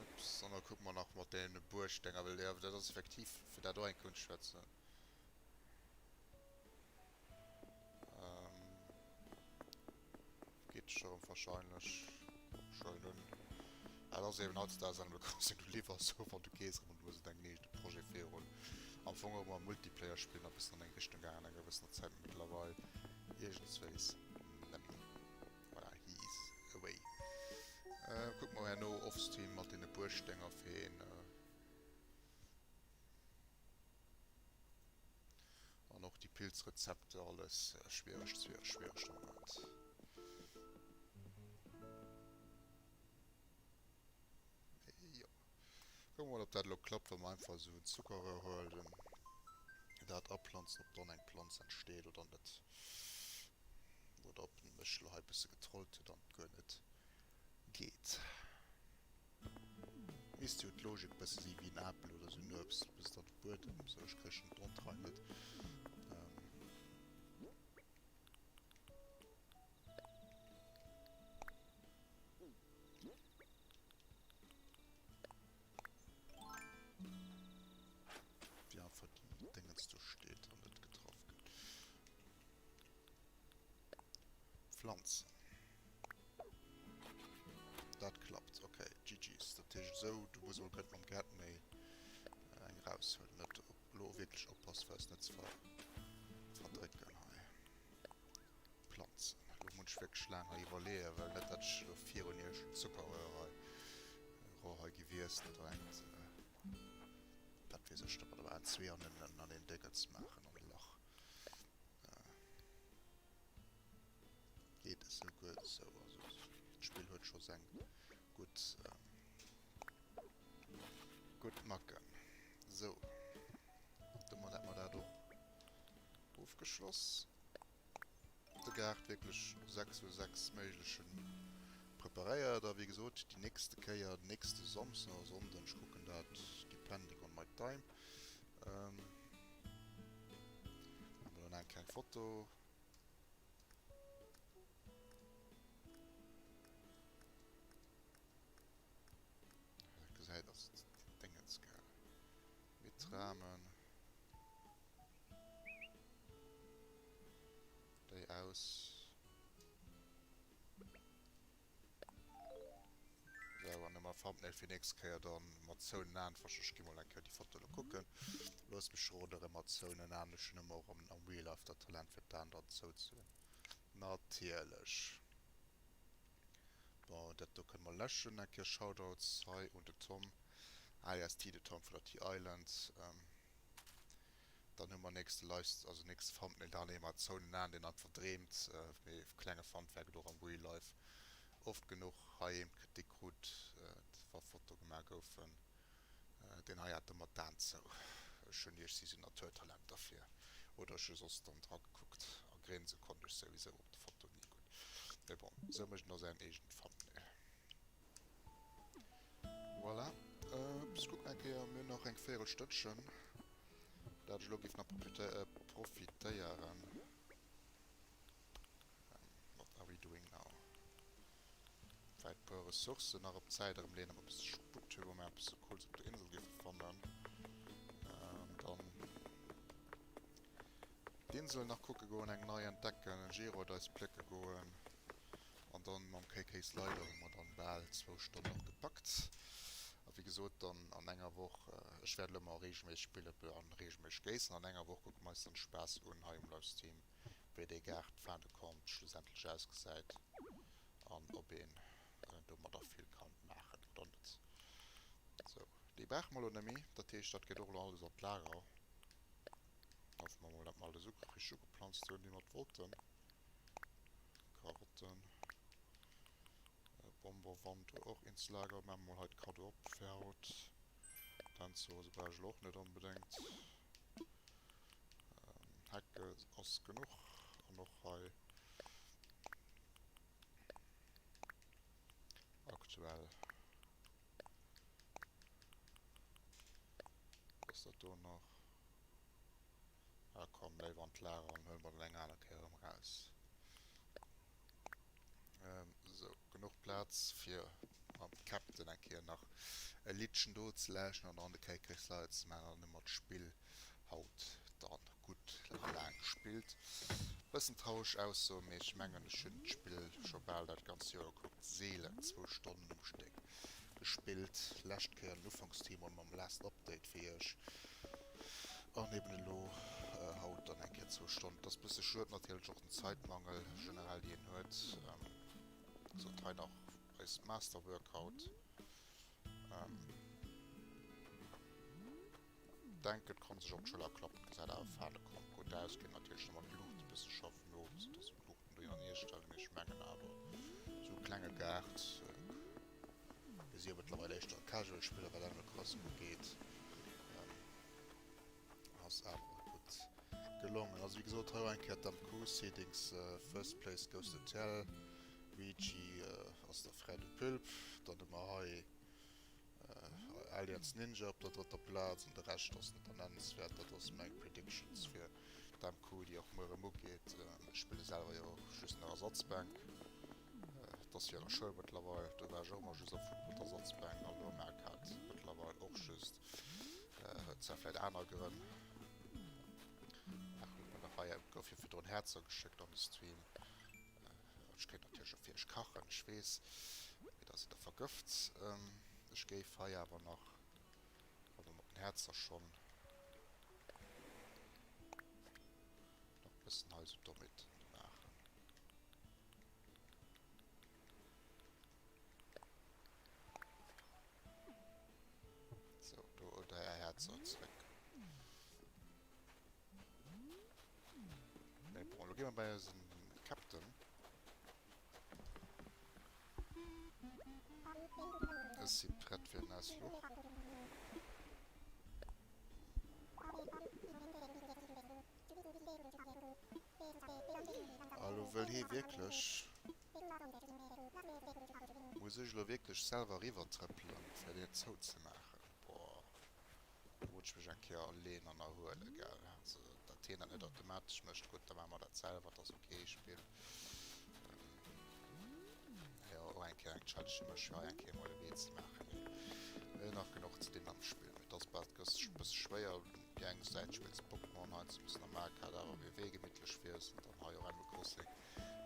Ups, an da kucke mer nach mat deene Buergdenger, well jo, dat ass effektiv, fir dat och eng Kéier unzeschwätzen. Ähm, geet scho erëm wahrscheinlech. Schollen un. Dat ass eben hautdesdaags Animal Crossing, du liwwers of an du gees erëm an du hues deng eegene Projet virun. Am Fong och ëmmer Multiplayer spillen a bëssen an eng Richtung gaangen an enger gewëssener Zäit, mee mëttlerweil iergendswéis nemmi. Voilà, he is away. Äh, kucken mer herno offstream mat deene Buergdenger fir een. Äh, an och déi Pilzrezepte, alles äh, schwiereg, schwiereg, schwiereg de Moment. Mee jo. Kucke mer mol, ob dat elo klappt, wa mer einfach esou en Zuckerröhr huelen, dat aplanzen, ob dann eng Planz entsteet oder net. Oder ob den mech lo hei bësse getrollt huet an et guer net geet. Misst jo d'Logik bësse si wéi en Apel oder sou en Uebst, bëssen an de Buedem, sou ech kréchen d'Entraille net. Planzen. Dat klappt. Ok, GG's. Dat heescht esou, du muss emol gëtt mam Gerd méi eng raushuelen. Net elo wierklech oppassen, fir eis net ze verdrécken hei. Planzen. Elo muss ech wierklech laang hei iwwerleeën, well net dat ech elo virun iech en Zuckerröhr hei Rohr hei gi wiesst oder engt dat weess ech net, mat zwee an en an een Déckels maachen an e Lach. Geet esouguer esou. Also d'Spill huet scho seng gutt gutt Macken. Sou, domat hätt mer dat och ofgeschloss. De Gaart wierklech 6 vu 6 méiglechen preparéiert a wéi gesot déi nächste Kéier, den nächste Samsden oder Sonnden, ech kucken dat depending on my time, Maache mer dann eng kleng Foto. Dat gesäit ass Dingens gell. Mit Rahmen. Déi aus. Sou, an ëmmer Thumbnail fir nächst Kéier dann mat zouenen Aen. Ech gi mol eng Kéier déi Foto elo kucken. Looss mech roden, erëm mat zouenen Aen. Ech hunn ëmmer och am Real Life dat Talent fir d'Aen dann zou ze hunn. Natierlech. Bon, dat do kënne mer läschen. Eng Kéier Shoutouts hei un de Tom, alias T the Tom vun der T-Island. Dann hu mer nächste Live, also nächste Thumbnail, dann ee mat zouenen Aen, deen einfach dreemt. Mee klenge Fun Fact, och am Real Life oft genuch heiheem d'Kritik krut, wa Fotoe gemaach goufen, deen hei hat ëmmer d'Aen zou. Ech hunn iech si sinn Naturtalent derfir, oder ech hu soss dann dra gekuckt a grinse konnt ech souwisou op de Foto ni gutt. Mee bon, esou mécht een da säin eegent Thumbnail. Voilà. Ech kucken eng Kéier, mir hunn nach eng Véierelstënnchen, dat ech elo géif nach profitéieren. What are we doing now? Vläit e puer Ressourcen nach op d'Säit erëm leeën, datt mer e bësse Sputt hunn, wa mer eppes Cooles op der Insel géife fannen. An dann d'Insel nach kucke goen, eng nei entdecken, en Giro eis plécke goen. An dann mam KK Slider hu mer dann bal zwou Stonnen och gepackt. A wéi gesot, dann an enger Woch, ech wäert elo mol regelméisseg spillen an regelméisseg géissen, an enger Woch kucke mer eis dann Spaass un hei um Livestream, wéi dee Gaart fin de compte schlussendlech ausgesäit an ob een domadder vill kann maachen oder net. Sou, déi brauche mer elo net méi, dat heescht dat geet och elo alles an d'Lager. Hoffe mer mol, dat mer alles richteg ugeplanzt hunn, wéi mer et wollten. Karotten. Bonbon wandert och ins Lager. Maache mer mol hei d'Kaddo op fir haut. Tänzhose brauch ech elo och net onbedéngt. Hecke ass genuch. An och hei aktuell ass dat do nach. Ah komm, léiwer an d'Lager an huele mer dann eng aner Kéier erëm raus. Sou, genuch Plaz fir mam Captain eng Kéier nach e Liddchen do ze lauschten an dann de KK Slide ze maachen an dann hu mer d'Spill haut dann gutt a laang gespillt. Bëssen traureg Ausso, mee ech mengen ech hunn d'Spill scho bal dat ganz Joer gekuckt, seelen zwou Stonnen um Stéck gespillt, lescht Kéier den Ufanksthema mam Last Update fir iech. An eben elo haut dann eng Kéier zwou Stonnen. Et ass bësse schued natierlech och den Zeitmangel generell déi een huet. Sot hei nach eist Masterwork haut. Denken kann sech op d'Schëller klappen, gesäit awer fale kommt gutt aus. Kéint natierlech nach mat Luuchte bësse schaffen owes, dass se d'Luuchten do hin an hier stellen, mee ech mengen awer sou e klenge Gaart Mir si jo mëttlerweil éischter e Casual Spiller wat Animal Crossing ugeet. Ass awer gutt gelongen. Also wéi gesot hei och eng Kéier d'MQ Seedings First Place goes to Tell, Ouija ass der Frère de Pulp, dann hu mer hei Aliens Ninja op der drëtter Plaz an de Rescht ass net ernennenswäert. Dat ass meng Predictions fir d'MQ déi och muer erëm ugeet. Ech spille selwer jo just nach Ersatzbänk. Et ass wéi an der Schoul mëttlerweil, do war ech och ëmmer just op Football d'Ersatzbänk an elo am Arcade mëttlerweil och just. Huet zwar vläit aner Grënn. Ach, huet mer nach hei, et gouf jo virdrun Häerzer geschéckt an de Stream. Ech kéint natierlech och fir iech kachen, ech weess, mee da sidd der vergëft. Ech géif hei awer nach, wa mer mat den Häerzer schonn nach e bëssen hei esou dommheeten maachen. Sou, do hutt der är Häerzer zréck. Mais bon, elo gi mer bei eisen Captain. Ech si prett fir den Ausfluch. A lo wëll hee wierklech... Muss ech elo wierklech selwer eriwwer trëppelen, fir deen zouzemaachen? Boah, do wollt ech mech eng Kéier leen an erhuelen, gell. Also, datt hien dat net automatesch mécht, gutt, da maache mer dat selwer, dat ass ok, Spill. Jo, och eng Kéier eng Challenge fir mech, fir hei eng Kéier emol e Wee ze maachen. Mee mir hunn nach genuch ze dinn am Spill. Mee et ass bal e bësse schwéier, déi eng Säit spills de Pokémon, hei ze bëssen am Mario Kart, awer wéi wee gemittlech wiers an dann hei och Animal Crossing.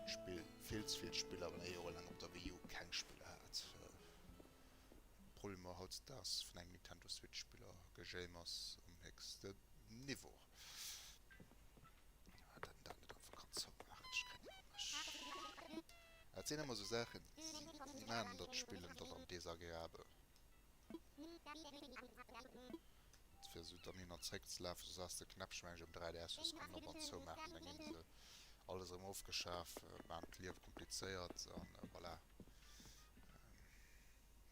Spill vill ze vill Spiller, wann ee jorelaang op der Wii U keng Spiller hat. Problemer hautzedaags vun engem Nintendo Switch Spiller Gejéimers um héchsten Niveau. Dat en dat net einfach kann zoumaachen, ech kréien iwwer mech. Dat sinn ëmmer sou Saachen, déi maachen dat Spillen dann dann desagreabel. Fir esou dann hin an zréck ze lafen, soss ass de Knäppchen mengen ech um 3DS just kann op an zou maachen, da ginn se alles erëm ofgeschaf, maachen d'Liewe komplizéiert an voilà.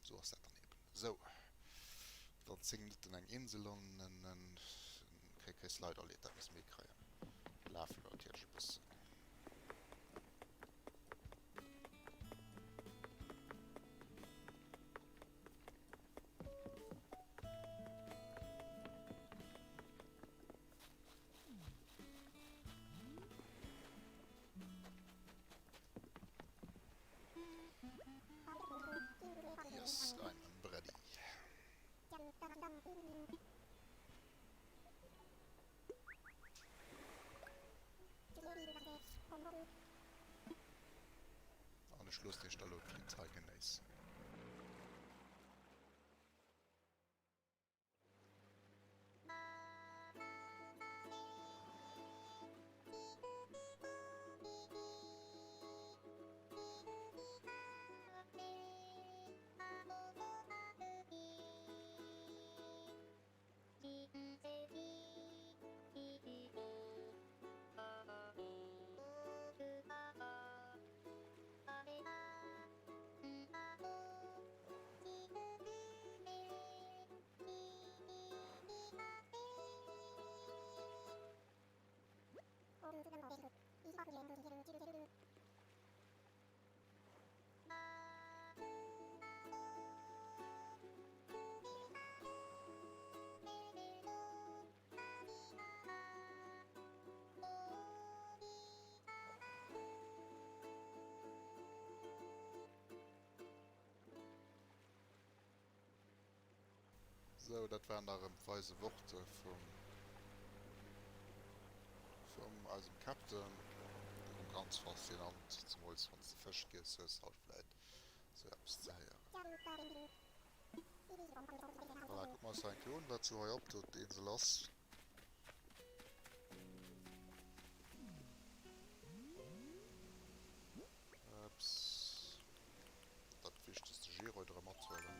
Esou ass dat dann eben. Esou, dann 10 Minutten eng Insel an en kréie kee Slider leet, dat musse mir kréien. Lafe lo natierlech e bëssen. Yes, I'm ready. An ech loossen iech da lo d'Lidd hei genéissen. Sou, dat waren da rëm d'weise Worte vum vum eisem Captain. Erëm ganz faszinant, zemools wann s de Fësch giess hues, haut vläit sou eppes ze héieren. Voilà, kucke mer eis nach eng Kéier un, wat sou hei op der Insel ass. Ups. Dat wichtegste Geroid erëm mathuelen.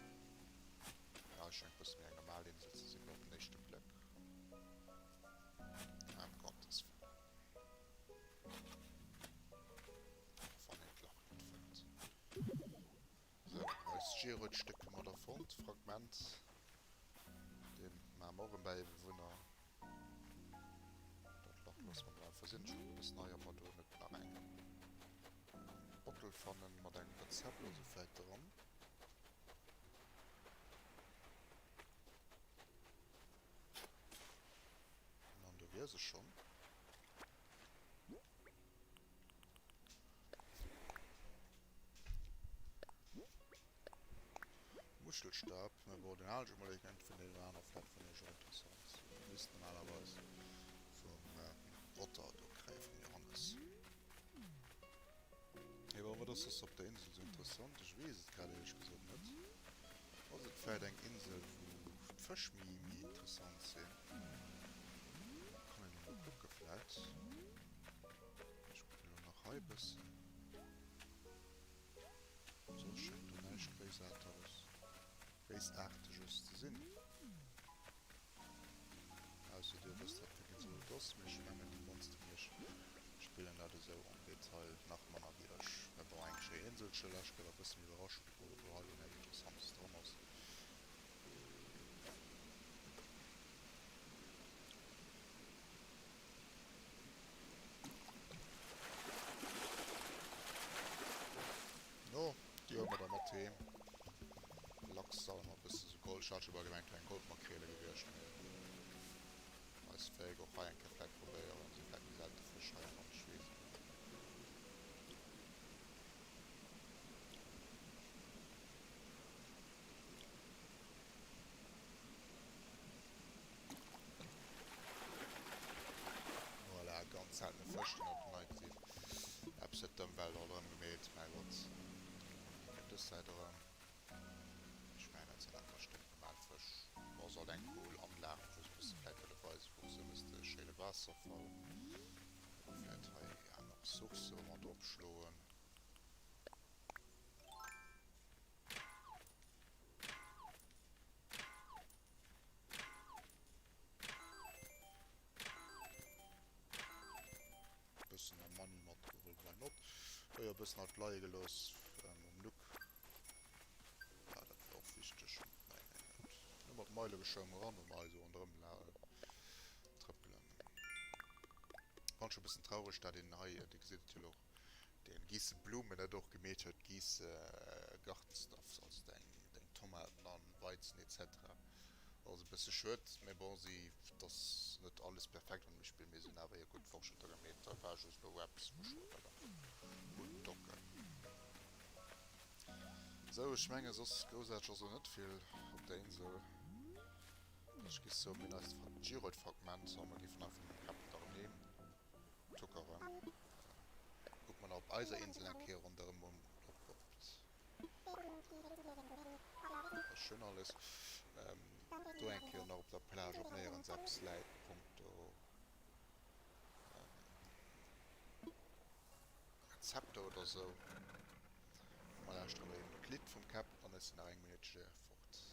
Ja, ech schengt bësse méi eng normal Insel ze sinn, op den éischte Bléck. Em Gottes Wëllen. Och wann een d'Lach net fënnt. Sou, eist Geroid-Stéck hu mer da fonnt. Fragment. Dee maache mer och erëm bäi Bewunner. Dat Lach loosse mer mol einfach sinn. Ech kucke bëssen hei, ob mer do net nach eng Bottel fannen mat engem Rezept oder sou vläit dran. An do wier se schonn. Muschelstab, mä bon, deen halen ech emol iergend vun deenen aner, vläit fannen ech och interessant. Misst normalerweis vum Rotter do kréien, vum Johannes. Jo, wat ass soss op der Insel sou interessant? Ech weess et grad éierlech gesot net. Ass et vläit eng Insel, wou d'Fësch méi méi interessant sinn? Kann een emol kucke vläit. Ech kucken elo nach hei e bëssen. Soss schéngt do näischt Gréissaarteres, Gréissaarteges ze sinn. Ausser dir wësst wat fir eng Insel et ass, mee ech mengen déi mannst vun iech spillen dat esou am Detail nach manner wéi ech. Mä bon, eng schéi Inselche, lech gëtt e bëssen iwwerrascht ob do hei näischt Interessantes dran ass. No, déi huele mer da mat heem. Lachs-Salm a bësse sou Gold. Ech hat scho bal gemengt, et wär eng Goldmakrele gewiescht, mee eis Féck och hei eng Kéier vläit probéieren. Si vläit méi selte Fësch hei am Land, ech weess et net. Voilà, ganz seltene Fësch, deen hatt nei gesinn. Eppes huet d'Ëmwelt alt erëm gemeet, mäi Gott. Op dës Säit erëm. Ech mengen, dat sinn einfach sténknormal Fësch. Bon, ass alt eng cool Anlag, wou se e bësse vläit wëlle weisen, wou se wëss de schéine Waasserfall. Oder vläit hei aner Ressourcë mat opschloen. Bëssen am Money matgeholl, why not? Oh jo, bëssen alt leie gelooss um Nook. Ja, dat war och wichteg. Nee, nee, net. Nur mat Meilegeschirm eran an hei esou ronderëm trëppelen. Fand schon bëssen traureg, dat een hei, dir gesitt et jo elo och, den Gieße Blumen net och gemeet huet, Gieße Gartenstuffs, also deng, deng Tomaten an Weizen etc. Ass e bësse schued, mee bon, si, et ass net alles perfekt an dem Spill, mee si hunn awer hir gutt Fortschrëtter gemeet, dat war just elo eppes wou ech wollt dermat undocken. Sou, ech menge soss groussaarteg ass elo net vill op der Insel. Ech gi soen, mir hunn eist Giroid-Fragment a mer géifen einfach mam Captain nach erëm heem tuckeren. Kucke mer nach op eiser Insel eng Kéier ronderëm op Ass schön alles. Do eng Kéier nach op der Plage, ob néierens eppes läit punkto Rezepter oder sou. Mer lauschteren elo eben d'Lidd vum Cap an ech sinn nach eng Minuttche fort.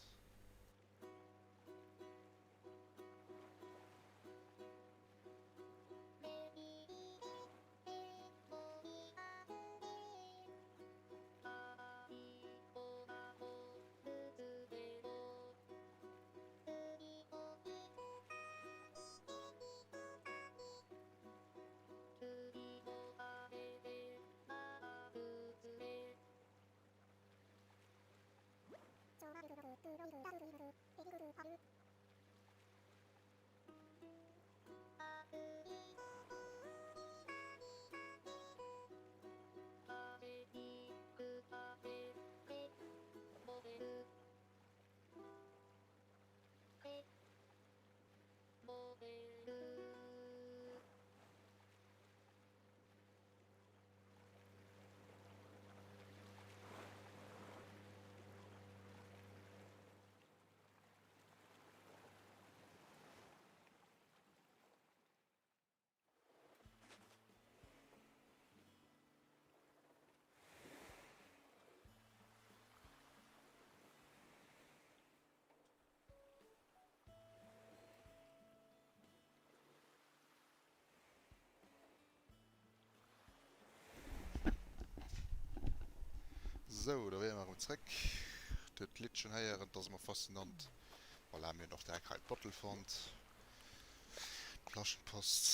Sou, da wiere mer erëm zréck. Dir hutt d'Lidd schonn héieren, et ass ëmmer faszinant. Voilà, mir hunn och direkt hei d'Bottle fonnt, d'Flaschenpost,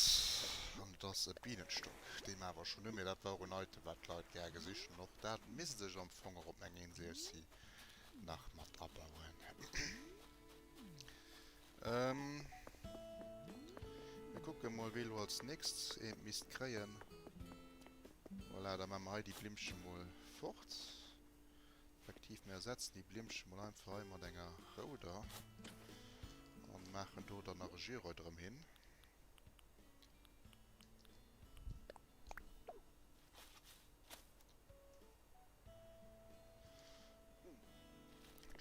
an et ass e Bienenstock, dee mer awer schonn hunn, mee dat war och en Item, wat d'Leit gär gesicht hunn. Och dat misst ech am Fong och op meng Insel nach mat abauen. Ähm, mir kucke mol, wee lo als nächst eent misst kréien. Voilà, da maache mer hei déi Blimmche mol fort. Effektiv, mir ersetzen déi Blimmche mol einfach hei mat enger rouder. An maachen do dann nach e Giroid erëm hin.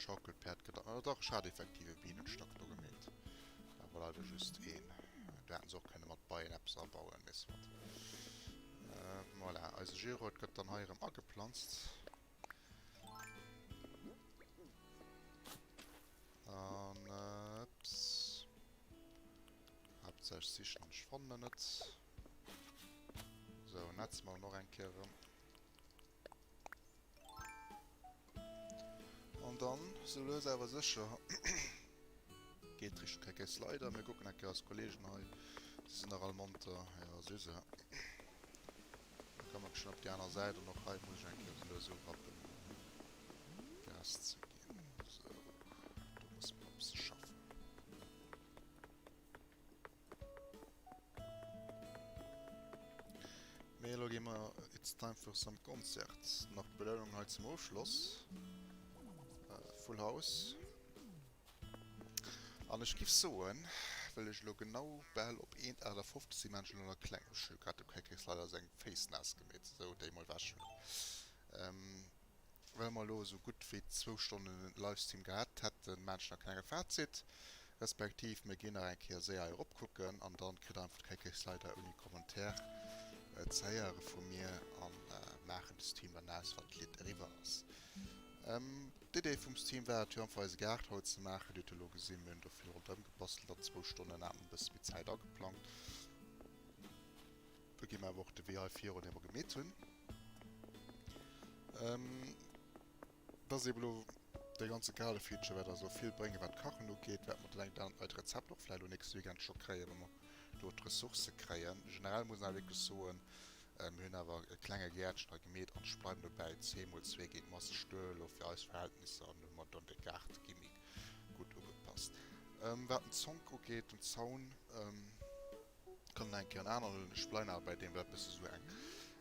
Schaukelpäerd gëtt an. Dach, ech hat effektiv e Bienenstack do gemeet. Awer leider just een. Do hätten se och kënne mat Beien eppes abauen, mee soit. Voilà, eise Gérard gëtt dann hei erëm ageplanzt. An, ups. Haaptsächlech sichen an ech fannen en net. Sou, netze mer en och eng Kéier erëm. An dann, sou lues awer sécher, geet Richtung KK Slider. Mir kucken eng Kéier eis Kollegen hei. Si sinn nach all monter. Jo, si se. Da komme mer geschwënn op déi aner Säit. An och hei muss ech eng Kéier sou lues urappen, Gas ze ginn. Sou, do musse mer e bësse schaffen. Mee elo gi mer It's time for some concert. Nach d'Belounung hei zum Ofschloss. Full House. An ech giff soen, well ech elo genau bal op 1,58 sinn, maan ech elo nach e kleng, ech hu grad dem KK Slider seng Féiss naass gemeet, sou déi mol wech hunn. Well mer elo esou gutt wéi zwou Stonnen Livestream gehat hätten, maan ech nach e klenge Fazit, respektiv mir ginn nach eng Kéier séier hei erop kucken an dann kritt der einfach de KK Slider ouni Commentaire ze héiere vu mir an maachen de Stream dann aus wann d'Lidd eriwwer ass. D'Idee vum Stream war et jo einfach eise Gaart haut ze maachen. Dir hutt elo gesinn, mir hunn do vill ronderëm gebastelt an zwou Stonnen hat mer e bësse méi Zäit ageplangt. Do gi mer awer och de Wee hei virun, dee mer gemeet hunn. Dat ass eeben elo dee ganze kale Feature, wäert eis elo vill bréngen, wat d'Kachen ugeet. Wäerte mer dat engt oder anert neit Rezept och vläicht elo nächste Weekend scho kréien, wa mer do d'Ressourcë kréien. Generell muss een awer wierklech soen, mir hunn awer e klenge Gäertchen hei gemeet an ech bleiwen dobäi, zweemol zwee geet masseg duer elo fir eis Verhältnisser an do hu mer dann de Gaart-Gimmick gutt ugepasst. Wat den Zonk ugeet, den Zaun, Kann eng Kéier en aneren huelen. Ech bleiwen awer bäi deem, well et bësse sou eng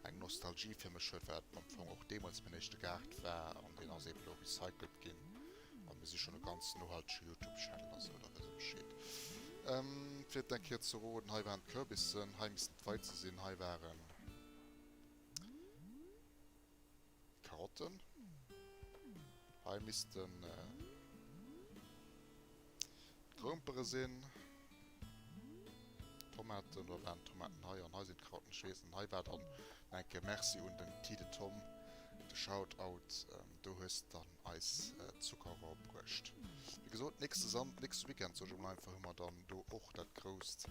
eng Nostalgie fir mech huet, well et am Fong och deemools mäin éischte Gaart war an deen ass eben elo recycelt ginn an mir si schonn e ganz nohaltege Youtube Channel a sou, da wësst der Bescheed. Fir et eng Kéier ze roden, hei waren d'Kürbissen, hei missten d'Weize sinn, hei waren d'Karotten, hei missten D'Grompere sinn Tomaten, oder waren d'Tomaten hei an hei sinn d'Karotten, ech weess net. Hei war dann nach eng Kéier Merci un den Tide Tom, de Shoutout, do hues de dann eis Zuckerrohr bruecht. Wéi gesot, nächste Sam, nächste Weekend soe ech emol einfach, hu mer dann do och dat grousst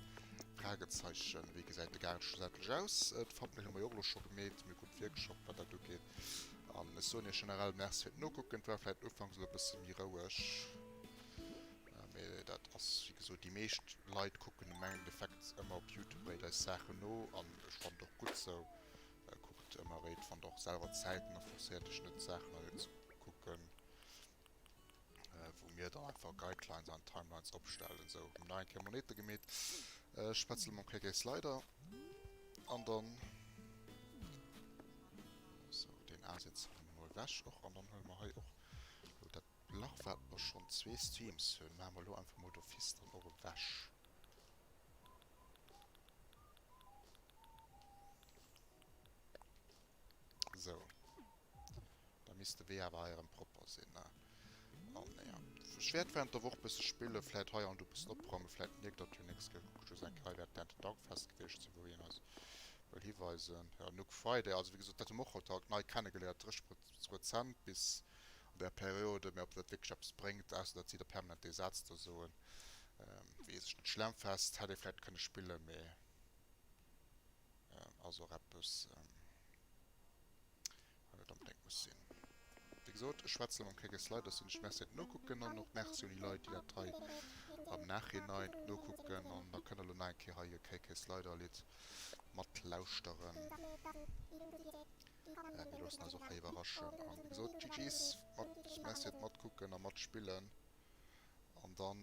Fragezeichen, wéi gesäit de Gaart schlussendlech aus. D'Thumbnail hu mer jo och elo scho gemeet, mir hu gutt Workshop wat dat ugeet. An ech soen iech generell Merci fir d'Nokucken, et war vläit ufanks elo e bësse méi roueg. Mee dat ass wéi gesot, déi meescht Leit kucken am Endeffekt ëmmer op Youtube réit eis Saachen no an ech fannen et och gutt sou. Kuckt ëmmer réit, wann der och selwer Zäit hutt a forcéiert iech net Saachen hei ze kucken, wou mir dann einfach Guidelines an Timelines opstellen. Sou, hunn nach eng Kéier Monete gemeet. Ech schwätze lo mam KK Slider an dann sou deen Asitz huele mer mol ewech och an dann huele mer hei och lo dat Lach wat mer schonn zwee Streams hunn, maache mer elo einfach mol d'office dann och ewech. Sou. Da misst de Wee awer hei erëm propper sinn, ne? An ja, ech wäert während der Woch bësse spillen, vläit hei an do bëssen opräumen, vläit mierkt der et jo nächst Kéier. Kucke just eng Kéier, hei wäert während den Dankfest gewiescht sinn, wou hien eis wëll hiweisen. Ja, Nook Friday, also wéi gesot, dat hu mer och haut haut nei kennegeléiert, 30 Prozent bis an där Periode, mä ob dat wierklech eppes bréngt, ausser datt si da permanent dee Saz do soen, weess ech net. Schlemmfest hätt ee vläicht kënne spillen, mä ass och eppes, wat net onbedéngt muss sinn. Wéi gesot, ech schwätze mam KK Slider, soen ech Merci fir d'Nokucken an och Merci un déi Leit, déi dat hei am Nachhinein nokucken. An da kënnt der elo nach eng Kéier hei e KK Slider Lidd matlauschteren. Mir loossen eis och hei iwwerraschen. An wéi gesot, GG's, mat, Merci fir d'Matkucken a Matspillen. An dann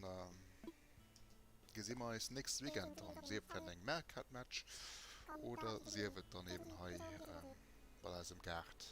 gesi mer eis nächste Weekend dann, sief et an engem Mario-Kart-Match oder sief et dann eben hei bei eisem Gaart.